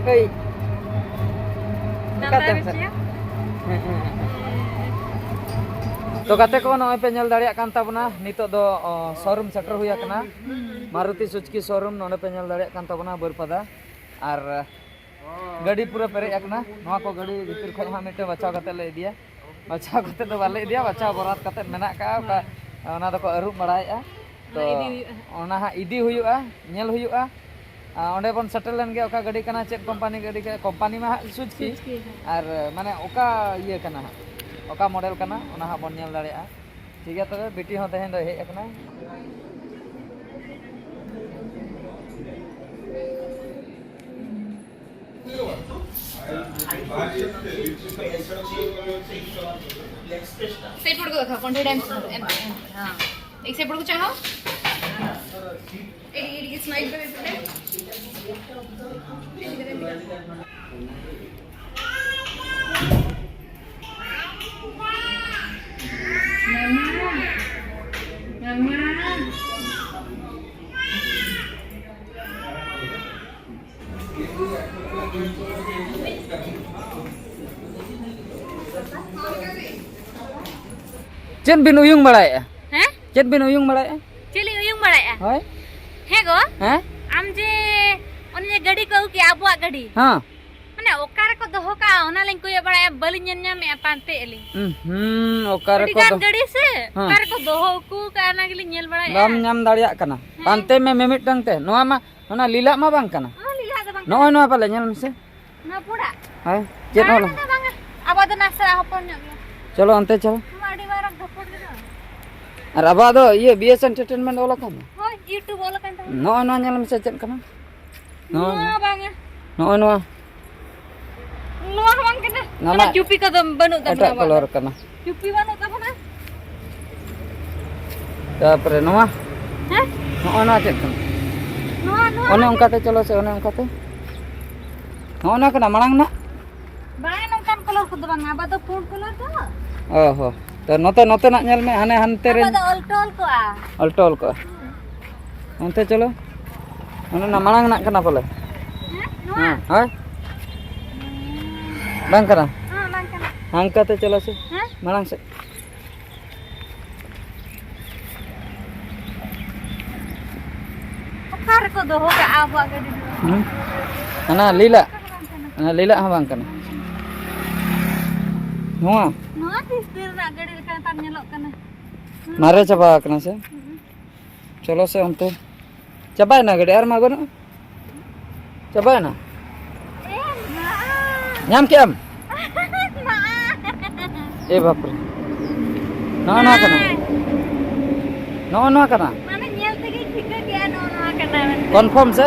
ᱦᱳᱭ᱾ ᱱᱟᱢᱵᱟᱨ ᱚᱠᱟᱛᱮᱢ ᱥᱮᱱ? ᱪᱮᱫ? ᱦᱮᱸ, ᱦᱮᱸ, ᱦᱮᱸ᱾ ᱛᱚ ᱜᱟᱛᱮ ᱠᱚ, ᱱᱚᱜᱼᱚᱭ ᱯᱮ ᱧᱮᱞ ᱫᱟᱲᱮᱭᱟᱜ ᱠᱟᱱ ᱛᱟᱵᱚᱱᱟ, ᱱᱤᱛᱚᱜ ᱫᱚ, ᱚ, ᱥᱳᱨᱩᱢ ᱥᱮᱴᱮᱨ ᱦᱩᱭ ᱟᱠᱟᱱᱟ᱾ ᱢᱟᱨᱩᱛᱤ ᱥᱩᱡᱩᱠᱤ ᱥᱳᱨᱩᱢ ᱱᱚᱰᱮ ᱯᱮ ᱧᱮᱞ ᱫᱟᱲᱮᱭᱟᱜ ᱠᱟᱱ ᱛᱟᱵᱚᱱᱟ, ᱵᱟᱹᱨᱯᱟᱫᱟ᱾ ᱟᱨ ᱜᱟᱹᱰᱤ ᱯᱩᱨᱟᱹ ᱯᱮᱨᱮᱡ ᱟᱠᱟᱱᱟ᱾ ᱱᱚᱣᱟ ᱠᱚ ᱜᱟᱹᱰᱤ ᱵᱷᱤᱛᱤᱨ ᱠᱷᱚᱱ ᱦᱟᱸᱜ ᱢᱤᱫᱴᱮᱱ ᱵᱟᱪᱷᱟᱣ ᱠᱟᱛᱮ ᱞᱮ ᱤᱫᱤᱭᱟ᱾ ᱵᱟᱪᱷᱟᱣ ᱠᱟᱛᱮ ᱫᱚ ᱵᱟᱞᱮ ᱤᱫᱤᱭᱟ, ᱵᱟᱪᱷᱟᱣ ᱵᱚᱨᱟᱛ ᱠᱟᱛᱮ ᱢᱮᱱᱟᱜ ᱠᱟᱜᱼᱟ᱾ ᱚᱠᱟ, ᱚᱱᱟ ᱫᱚᱠᱚ ᱟᱹᱨᱩᱵ ᱵᱟᱲᱟᱭᱮᱫᱼᱟ᱾ ᱛᱚ ᱚᱱᱟ ᱤᱫᱤ ᱦᱩᱭᱩᱜᱼᱟ᱾ ᱚᱱᱟ ᱦᱟᱸᱜ ᱤᱫᱤ ᱦᱩᱭᱩᱜᱼᱟ, ᱧᱮᱞ ᱦᱩᱭᱩᱜᱼᱟ᱾ ᱟᱨ ᱚᱸᱰᱮ ᱵᱚᱱ ᱥᱮᱴᱮᱨ ᱞᱮᱱ ᱜᱮ, ᱚᱠᱟ ᱜᱟᱹᱰᱤ ᱠᱟᱱᱟ, ᱪᱮᱫ ᱠᱳᱢᱯᱟᱱᱤ ᱜᱟᱹᱰᱤ ᱠᱟᱱᱟ, ᱠᱳᱢᱯᱟᱱᱤ ᱢᱟ ᱦᱟᱸᱜ ᱥᱩᱡᱩᱠᱤ᱾ ᱥᱩᱡᱩᱠᱤ, ᱦᱮᱸ᱾ ᱟᱨ ᱢᱟᱱᱮ ᱚᱠᱟ ᱤᱭᱟᱹ ᱠᱟᱱᱟ ᱦᱟᱸᱜ, ᱚᱠᱟ ᱢᱚᱰᱮᱞ ᱠᱟᱱᱟ, ᱚᱱᱟ ᱦᱟᱸᱜ ᱵᱚᱱ ᱧᱮᱞ ᱫᱟᱲᱮᱭᱟᱜᱼᱟ᱾ ᱴᱷᱤᱠ ᱜᱮᱭᱟ, ᱛᱚᱵᱮ ᱵᱤᱴᱤ ᱦᱚᱸ ᱛᱮᱦᱮᱧ ᱫᱚᱭ ᱦᱮᱡ ᱟᱠᱟᱱᱟ᱾ ᱥᱮ ᱯᱚᱲ ᱠᱚ ᱫᱮᱠᱷᱟᱣ, ᱠᱚᱱᱯᱷᱤᱰᱮᱱᱥ ᱮᱢ, ᱮᱢ, ᱦᱮᱸ᱾ एक से पड़ को चाहो? एडी, एडी की स्माइल पे भी पड़े। ᱪᱮᱫ ᱵᱤᱱ ᱩᱭᱩᱝ ᱵᱟᱲᱟᱭᱮᱫᱼᱟ? ᱦᱮᱸ? ᱪᱮᱫ ᱵᱤᱱ ᱩᱭᱩᱝ ᱵᱟᱲᱟᱭᱮᱫᱼᱟ? ᱪᱮᱫ ᱞᱤᱧ ᱩᱭᱩᱝ ᱵᱟᱲᱟᱭᱮᱫᱼᱟ? ᱦᱳᱭ᱾ ᱦᱮᱸ ᱜᱚ? ᱦᱮᱸ? ᱟᱢ ᱡᱮ ᱚᱱᱮ ᱡᱮ ᱜᱟᱹᱰᱤ ᱠᱚ ᱟᱹᱜᱩ ᱠᱮᱜᱼᱟ ᱟᱵᱚᱣᱟᱜ ᱜᱟᱹᱰᱤ, ᱦᱮᱸ᱾ ᱢᱟᱱᱮ ᱚᱠᱟ ᱨᱮᱠᱚ ᱫᱚᱦᱚ ᱠᱟᱜᱼᱟ, ᱚᱱᱟ ᱞᱤᱧ ᱠᱚᱭᱚᱜ ᱵᱟᱲᱟᱭᱟ, ᱵᱟᱹᱞᱤᱧ ᱧᱮᱞ ᱧᱟᱢᱮᱫᱼᱟ, ᱯᱟᱱᱛᱮ ᱟᱹᱞᱤᱧ᱾ ᱦᱩᱸ, ᱚᱠᱟ ᱟᱹᱰᱤ ᱨᱮᱠᱚ ᱜᱟᱱ ᱫᱚ- ᱜᱟᱹᱰᱤ ᱥᱮ, ᱦᱮᱸ᱾ ᱚᱠᱟ ᱨᱮᱠᱚ ᱫᱚᱦᱚ ᱦᱚᱴᱚ ᱠᱟᱜᱼᱟ, ᱚᱱᱟ ᱜᱮᱞᱤᱧ ᱧᱮᱞ ᱵᱟᱲᱟᱭᱮᱫᱼᱟ᱾ ᱵᱟᱢ ᱧᱟᱢ ᱫᱟᱲᱮᱭᱟᱜ ᱠᱟᱱᱟ᱾ ᱦᱮᱸ᱾ ᱯᱟᱱᱛᱮ ᱢᱮ ᱢᱤᱢᱤᱫᱴᱟᱝ ᱛᱮ᱾ ᱱᱚᱣᱟ ᱢᱟ, ᱚᱱᱟ ᱞᱤᱞᱟᱜ ᱢᱟ ᱵᱟᱝ ᱠᱟᱱᱟ᱾ ᱚ, ᱞᱤᱞᱟᱜ ᱫᱚ ᱵᱟᱝ ᱠᱟᱱᱟ᱾ ᱱᱚᱜᱼᱚᱭ ᱱᱚᱣᱟ ᱯᱟᱞᱮ, ᱧᱮᱞ ᱢᱮᱥᱮ᱾ ᱱᱚᱣᱟ ᱯᱩᱲᱟᱜ? ᱦᱳᱭ, ᱪᱮᱫ ᱵᱟᱝ, ᱚᱞ? ᱚᱱᱟ ᱫᱚ ᱵᱟᱝᱟ᱾ ᱟᱵᱚ ᱫᱚ ᱱᱟᱥᱮ ᱦᱚᱯᱚᱱ ᱧᱚᱜ ᱜᱮᱭᱟ᱾ ᱪᱚᱞᱚ, ᱚᱱᱛᱮ ᱪᱚᱞᱚ᱾ ᱱᱚᱣᱟ ᱟᱹᱰᱤ ᱢᱟᱨᱟᱝ ᱫᱷᱟᱯᱚᱲ ᱜᱮ ᱫᱚ᱾ ᱟᱨ ᱟᱵᱚᱣᱟᱜ ᱫᱚ ᱤᱭᱟᱹ, ᱵᱤ ᱮᱥ Entertainment ᱚᱞ ᱟᱠᱟᱱ ᱫᱚ᱾ ᱦᱳᱭ, YouTube ᱚᱞ ᱟᱠᱟᱱ ᱛᱟᱵᱚᱱᱟ᱾ ᱱᱚᱜᱼᱚᱭ ᱱᱚᱣᱟ ᱧᱮᱞ ᱢᱮᱥᱮ, ᱪᱮᱫ ᱠᱟᱱᱟ? ᱱᱚᱜᱼᱚᱭ ᱱᱚᱣᱟ ᱱᱚᱣᱟ᱾ ᱵᱟᱝᱟ᱾ ᱱᱚᱜᱼᱚᱭ ᱱᱚᱣᱟ᱾ ᱱᱚᱣᱟ ᱦᱚᱸ ᱵᱟᱝ ᱠᱟᱱᱟ᱾ ᱱᱚᱣᱟ ᱚᱱᱟ ᱢᱟ ᱪᱩᱯᱤ ᱠᱚᱫᱚ ᱵᱟᱹᱱᱩᱜ ᱛᱟᱵᱚᱱᱟ ᱮᱴᱟᱜ ᱟᱵᱚᱣᱟᱜ ᱠᱟᱞᱟᱨ ᱫᱚ᱾ ᱠᱟᱱᱟ᱾ ᱪᱩᱯᱤ ᱵᱟᱹᱱᱩᱜ ᱛᱟᱵᱚᱱᱟ᱾ ᱛᱟᱯᱚᱨᱮ ᱱᱚᱣᱟ? ᱦᱮᱸ? ᱱᱚᱜᱼᱚᱭ ᱱᱚᱣᱟ ᱪᱮᱫ ᱠᱟᱱᱟ? ᱱᱚᱣᱟ, ᱱᱚᱣᱟ ᱚᱱᱮ ᱵᱟᱝ ᱚᱱᱠᱟᱛᱮ ᱪᱚᱞᱚ ᱥᱮ, ᱚᱱᱮ ᱚᱱᱠᱟᱛᱮ᱾ ᱱᱚᱜᱼᱚ ᱱᱚᱣᱟ ᱠᱟᱱᱟ ᱢᱟᱲᱟᱝ ᱨᱮᱱᱟᱜ? ᱵᱟᱝ, ᱱᱚᱝᱠᱟᱱ ᱠᱟᱞᱟᱨ ᱠᱚᱫᱚ ᱵᱟᱝᱟ, ᱟᱵᱟᱨ ᱫᱚ ᱯᱩᱸᱰ ᱠᱟᱞᱟᱨ ᱫᱚ᱾ ᱚ ᱦᱚᱸ᱾ ᱛᱚ, ᱱᱚᱛᱮ, ᱱᱚᱛᱮᱱᱟᱜ ᱧᱮᱞ ᱢᱮ, ᱦᱟᱱᱮ ᱦᱟᱱᱛᱮ ᱨᱮ᱾ ᱟᱵᱟᱨ ᱫᱚ ᱚᱞᱴᱚᱞ ᱠᱚᱜᱼᱟ᱾ ᱚᱞᱴᱚᱞ ᱠᱚᱜᱼᱟ᱾ ᱦᱩᱸ᱾ ᱚᱱᱛᱮ ᱪᱚᱞᱚ᱾ ᱚᱱᱮ ᱚᱱᱟ ᱢᱟᱲᱟᱝ ᱨᱮᱱᱟᱜ ᱠᱟᱱᱟ ᱯᱟᱞᱮ᱾ ᱦᱮᱸ? ᱱᱚᱣᱟ? ᱦᱮᱸ, ᱦᱳᱭ᱾ ᱵᱟᱝ ᱠᱟᱱᱟ? ᱦᱮᱸ, ᱵᱟᱝ ᱠᱟᱱᱟ᱾ ᱦᱟᱱᱠᱟᱛᱮ ᱪᱚᱞᱚ ᱥᱮ᱾ ᱦᱮᱸ? ᱢᱟᱲᱟᱝ ᱥᱮᱫ᱾ ᱚᱠᱟ ᱨᱮᱠᱚ ᱫᱚᱦᱚ ᱠᱟᱜᱼᱟ ᱟᱵᱚᱣᱟᱜ ᱜᱟᱹᱰᱤ ᱫᱚ? ᱦᱩᱸ? ᱦᱟᱱᱟ ᱞᱤᱞᱟᱜ? ᱚᱱᱟ ᱞᱤᱞᱟᱜ ᱦᱚᱸ ᱵᱟᱝ ᱠᱟᱱᱟ᱾ ᱱᱚᱣᱟ? ᱱᱚᱣᱟ ᱛᱤᱥ ᱫᱤᱱ ᱨᱮᱱᱟᱜ ᱜᱟᱹᱰᱤ ᱞᱮᱠᱟ ᱱᱮᱛᱟᱨ ᱧᱮᱞᱚᱜ ᱠᱟᱱᱟ᱾ ᱢᱟᱨᱮ ᱪᱟᱵᱟ ᱟᱠᱟᱱᱟ ᱥᱮ? ᱦᱩᱸ᱾ ᱪᱚᱞᱚ ᱥᱮ ᱚᱱᱛᱮ᱾ ᱪᱟᱵᱟᱭᱮᱱᱟ ᱜᱟᱹᱰᱤ, ᱟᱨ ᱢᱟ ᱵᱟᱹᱱᱩᱜᱼᱟ᱾ ᱪᱟᱵᱟᱭᱮᱱᱟ? ᱮ ᱢᱟ! ᱧᱟᱢ ᱠᱮᱜ ᱟᱢ? ᱢᱟ! ᱮ ᱵᱟᱯᱨᱮ᱾ ᱱᱚᱜᱼᱚ ᱱᱚᱣᱟ ᱠᱟᱱᱟ᱾ ᱢᱟ! ᱱᱚᱜᱼᱚ ᱱᱚᱣᱟ ᱠᱟᱱᱟ᱾ ᱢᱟᱱᱮ ᱧᱮᱞ ᱛᱮᱜᱮᱧ ᱴᱷᱤᱠᱟᱹ ᱠᱮᱜᱼᱟ ᱱᱚᱜᱼᱚ ᱱᱚᱣᱟ ᱠᱟᱱᱟ ᱢᱮᱱᱛᱮ᱾ Confirm ᱥᱮ?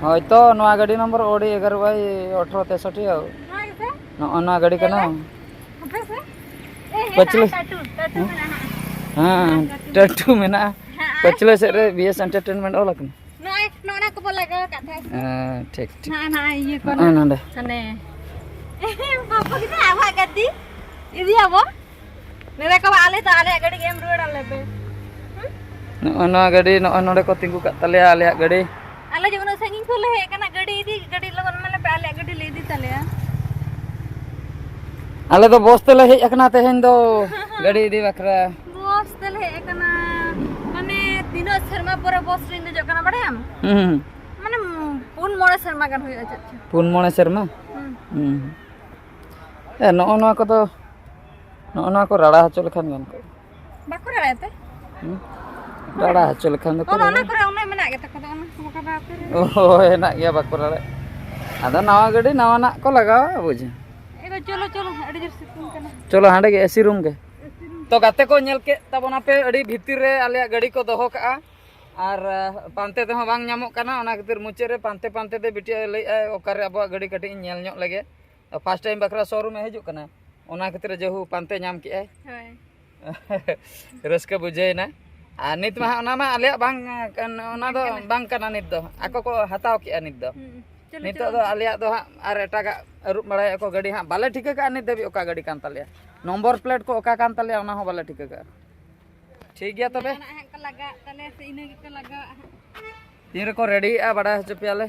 ᱦᱳᱭᱛᱚ ᱱᱚᱣᱟ ᱜᱟᱹᱰᱤ ᱱᱚᱢᱵᱚᱨ ᱳᱰᱤ ᱮᱜᱟᱨᱚ ᱵᱟᱭ ᱟᱴᱷᱨᱚ ᱛᱮᱥᱚᱴᱴᱤ᱾ ᱱᱚᱣᱟ ᱜᱮᱥᱮ? ᱱᱚᱜᱼᱚ ᱱᱚᱣᱟ ᱜᱟᱹᱰᱤ ᱠᱟᱱᱟ᱾ ᱧᱮᱞ ᱢᱮ᱾ ᱦᱟᱯᱮ ᱥᱮ᱾ ᱮ, ᱦᱮᱸ, ᱯᱟᱹᱪᱷᱞᱟᱹ᱾ ᱱᱚᱜᱼᱚᱭ ᱴᱟᱴᱩ, ᱴᱟᱴᱩ ᱦᱮᱸ? ᱢᱮᱱᱟᱜᱼᱟ, ᱦᱮᱸ, ᱦᱮᱸ, ᱴᱟᱴᱩ᱾ ᱴᱟᱴᱩ ᱢᱮᱱᱟᱜᱼᱟ᱾ ᱦᱮᱸ᱾ ᱯᱟᱹᱪᱷᱞᱟᱹ ᱥᱮᱫ ᱨᱮ ᱵᱤ ᱮᱥ Entertainment ᱚᱞ ᱟᱠᱟᱱᱟ᱾ ᱱᱚᱜᱼᱚᱭ, ᱱᱚᱜᱼᱚ ᱱᱟ ᱠᱚᱵᱚ ᱞᱟᱜᱟᱣ ᱟᱠᱟᱫ ᱛᱟᱦᱮᱸ ᱥᱮ? ᱦᱮᱸ, ᱴᱷᱤᱠ, ᱴᱷᱤᱠ᱾ ᱱᱚᱜᱼᱚᱭ, ᱱᱚᱜᱼᱚᱭ ᱤᱭᱟᱹ ᱠᱚ ᱱᱚᱜᱼᱚᱭ ᱱᱚᱰᱮ᱾ ᱦᱟᱱᱮ᱾ ᱵᱟᱵᱟ ᱜᱤᱫᱽᱨᱟᱹ ᱟᱵᱚᱣᱟᱜ ᱜᱟᱹᱰᱤ ᱤᱫᱤᱭᱟᱵᱚ᱾ ᱱᱚᱰᱮ ᱠᱚ ᱟᱞᱮ ᱫᱚ ᱟᱞᱮᱭᱟᱜ ᱜᱟᱹᱰᱤ ᱜᱮ ᱮᱢ ᱨᱩᱣᱟᱹᱲ ᱟᱞᱮ ᱯᱮ᱾ ᱦᱩᱸ? ᱱᱚᱜᱼᱚᱭ ᱱᱚᱣᱟ ᱜᱟᱹᱰᱤ, ᱱᱚᱜᱼᱚᱭ ᱱᱚᱰᱮ ᱠᱚ ᱛᱤᱸᱜᱩ ᱠᱟᱜ ᱛᱟᱞᱮᱭᱟ ᱟᱞᱮᱭᱟᱜ ᱜᱟᱹᱰᱤ᱾ ᱟᱞᱮ ᱡᱮ ᱩᱱᱟᱹᱜ ᱥᱟᱺᱜᱤᱧ ᱠᱷᱚᱱ ᱞᱮ ᱦᱮᱡ ᱟᱠᱟᱱᱟ, ᱜᱟᱹᱰᱤ ᱤᱫᱤ, ᱜᱟᱹᱰᱤ ᱞᱚᱜᱚᱱ ᱢᱟᱞᱮ ᱯᱮ, ᱟᱞᱮᱭᱟᱜ ᱜᱟᱹᱰᱤ ᱞᱮ ᱤᱫᱤ ᱛᱟᱞᱮᱭᱟ᱾ ᱟᱞᱮ ᱫᱚ ᱵᱚᱥ ᱛᱮᱞᱮ ᱦᱮᱡ ᱟᱠᱟᱱᱟ ᱛᱮᱦᱮᱧ ᱫᱚ, ᱜᱟᱹᱰᱤ ᱤᱫᱤ ᱵᱟᱠᱷᱨᱟ᱾ ᱵᱚᱥ ᱛᱮᱞᱮ ᱦᱮᱡ ᱟᱠᱟᱱᱟ, ᱢᱟᱱᱮ ᱛᱤᱱᱟᱹᱜ ᱥᱮᱨᱢᱟ ᱯᱚᱨᱮ ᱵᱚᱥ ᱨᱤᱧ ᱫᱮᱡᱚᱜ ᱠᱟᱱᱟ, ᱵᱟᱲᱟᱭᱟᱢ? ᱦᱩᱸ᱾ ᱢᱟᱱᱮ ᱯᱩᱱ ᱢᱚᱬᱮ ᱥᱮᱨᱢᱟ ᱜᱟᱱ ᱦᱩᱭᱩᱜᱼᱟ ᱪᱮᱫ ᱪᱚ᱾ ᱯᱩᱱ ᱢᱚᱬᱮ ᱥᱮᱨᱢᱟ? ᱦᱩᱸ᱾ ᱦᱩᱸ᱾ ᱮ, ᱱᱚᱜᱼᱚ ᱱᱚᱣᱟ ᱠᱚᱫᱚ, ᱱᱚᱜᱼᱚ ᱱᱚᱣᱟ ᱠᱚ ᱨᱟᱲᱟ ᱦᱚᱪᱚ ᱞᱮᱠᱷᱟᱱ ᱜᱟᱱ ᱠᱚᱜᱼᱟ᱾ ᱵᱟᱠᱚ ᱨᱟᱲᱟᱭᱟ ᱛᱮ? ᱦᱩᱸ? ᱨᱟᱲᱟ ᱦᱚᱪᱚ ᱞᱮᱠᱷᱟᱱ ᱫᱚᱠᱚ ᱚᱱᱟ, ᱚᱱᱟ ᱨᱟᱲᱟᱭᱟ᱾ ᱠᱚᱨᱮ ᱚᱱᱮ ᱢᱮᱱᱟᱜ ᱜᱮ ᱛᱟᱠᱚ ᱫᱚ, ᱚᱱᱟ ᱠᱚ ᱵᱟᱠᱚ ᱨᱟᱲᱟ ᱛᱮ᱾ ᱦᱳᱭ, ᱦᱮᱱᱟᱜ ᱜᱮᱭᱟ, ᱵᱟᱠᱚ ᱨᱟᱲᱟᱭᱟ᱾ ᱟᱫᱚ ᱱᱟᱣᱟ ᱜᱟᱹᱰᱤ ᱱᱟᱣᱟᱱᱟᱜ ᱠᱚ ᱞᱟᱜᱟᱣᱟ, ᱵᱩᱡᱷᱟᱹᱣ᱾ ᱮ ᱜᱳ, ᱪᱚᱞᱚ, ᱪᱚᱞᱚ, ᱟᱹᱰᱤ ᱡᱳᱨ ᱥᱤᱛᱩᱝ ᱠᱟᱱᱟ᱾ ᱪᱚᱞᱚ, ᱦᱟᱸᱰᱮ ᱜᱮ ᱮᱥᱤ ᱨᱩᱢ ᱜᱮ᱾ ᱛᱚ, ᱜᱟᱛᱮ ᱠᱚ, ᱧᱮᱞ ᱠᱮᱫ ᱛᱟᱵᱚᱱᱟ ᱯᱮ, ᱟᱹᱰᱤ ᱵᱷᱤᱛᱤᱨ ᱨᱮ ᱟᱞᱮᱭᱟᱜ ᱜᱟᱹᱰᱤ ᱠᱚ ᱫᱚᱦᱚ ᱠᱟᱜᱼᱟ᱾ ᱟᱨ, ᱟᱦ, ᱯᱟᱱᱛᱮ ᱛᱮᱦᱚᱸ ᱵᱟᱝ ᱧᱟᱢᱚᱜ ᱠᱟᱱᱟ, ᱚᱱᱟ ᱠᱷᱟᱹᱛᱤᱨ ᱢᱩᱪᱟᱹᱫ ᱨᱮ ᱯᱟᱱᱛᱮ ᱯᱟᱱᱛᱮ ᱛᱮ ᱵᱤᱴᱤ ᱞᱟᱹᱭᱮᱫᱼᱟᱭ, "ᱚᱠᱟᱨᱮ ᱟᱵᱚᱣᱟᱜ ᱜᱟᱹᱰᱤ, ᱠᱟᱹᱴᱤᱡ ᱤᱧ ᱧᱮᱞ ᱧᱚᱜ ᱞᱮᱜᱮ?" ᱯᱷᱟᱥᱴ ᱴᱟᱭᱤᱢ ᱵᱟᱠᱷᱨᱟ ᱥᱳᱨᱩᱢ ᱮ ᱦᱤᱡᱩᱜ ᱠᱟᱱᱟ, ᱚᱱᱟ ᱠᱷᱟᱹᱛᱤᱨ ᱡᱮᱦᱩ ᱯᱟᱱᱛᱮ ᱧᱟᱢ ᱠᱮᱜᱼᱟᱭ᱾ ᱦᱳᱭ᱾ ᱨᱟᱹᱥᱠᱟᱹ ᱵᱩᱡᱷᱟᱹᱣᱮᱱᱟ᱾ ᱟᱨ ᱱᱤᱛ ᱢᱟ ᱦᱟᱸᱜ ᱚᱱᱟ ᱢᱟ ᱟᱞᱮᱭᱟᱜ ᱵᱟᱝ, ᱚᱱᱟ ᱫᱚ ᱵᱟᱝ ᱠᱟᱱᱟ᱾ ᱵᱟᱝ ᱠᱟᱱᱟ ᱱᱤᱛ ᱫᱚ, ᱟᱠᱚ ᱠᱚ ᱦᱟᱛᱟᱣ ᱠᱮᱜᱼᱟ ᱱᱤᱛ ᱫᱚ᱾ ᱦᱩᱸ᱾ ᱪᱚᱞᱚ, ᱱᱤᱛᱚᱜ ᱪᱚᱞᱚ᱾ ᱫᱚ ᱟᱞᱮᱭᱟᱜ ᱫᱚ ᱦᱟᱸᱜ ᱟᱨ ᱮᱴᱟᱜᱟᱜ ᱟᱹᱨᱩᱵ ᱵᱟᱲᱟᱭᱟᱠᱚ ᱜᱟᱹᱰᱤ ᱦᱟᱸᱜ, ᱵᱟᱞᱮ ᱴᱷᱤᱠᱟᱹ ᱠᱟᱜᱼᱟ ᱱᱤᱛ ᱫᱷᱟᱹᱵᱤᱡ ᱚᱠᱟ ᱜᱟᱹᱰᱤ ᱠᱟᱱ ᱛᱟᱞᱮᱭᱟ, ᱱᱚᱢᱵᱚᱨ ᱯᱞᱮᱴ ᱠᱚ ᱚᱠᱟ ᱠᱟᱱ ᱛᱟᱞᱮᱭᱟ, ᱚᱱᱟ ᱦᱚᱸ ᱵᱟᱞᱮ ᱴᱷᱤᱠᱟᱹ ᱠᱟᱜᱼᱟ᱾ ᱴᱷᱤᱠ ᱜᱮᱭᱟ ᱛᱚᱵᱮ᱾ ᱡᱟᱦᱟᱱᱟᱜ ᱦᱟᱸᱜ ᱠᱚ ᱞᱟᱜᱟᱣᱟᱜ ᱛᱟᱞᱮᱭᱟ ᱥᱮ ᱤᱱᱟᱹ ᱜᱮᱠᱚ ᱞᱟᱜᱟᱣᱟᱜᱼᱟ ᱦᱟᱸᱜ᱾ ᱛᱤᱱ ᱨᱮᱠᱚ ᱨᱮᱰᱤᱭᱮᱜᱼᱟ, ᱵᱟᱰᱟᱭ ᱦᱚᱪᱚ ᱯᱮᱭᱟᱞᱮ᱾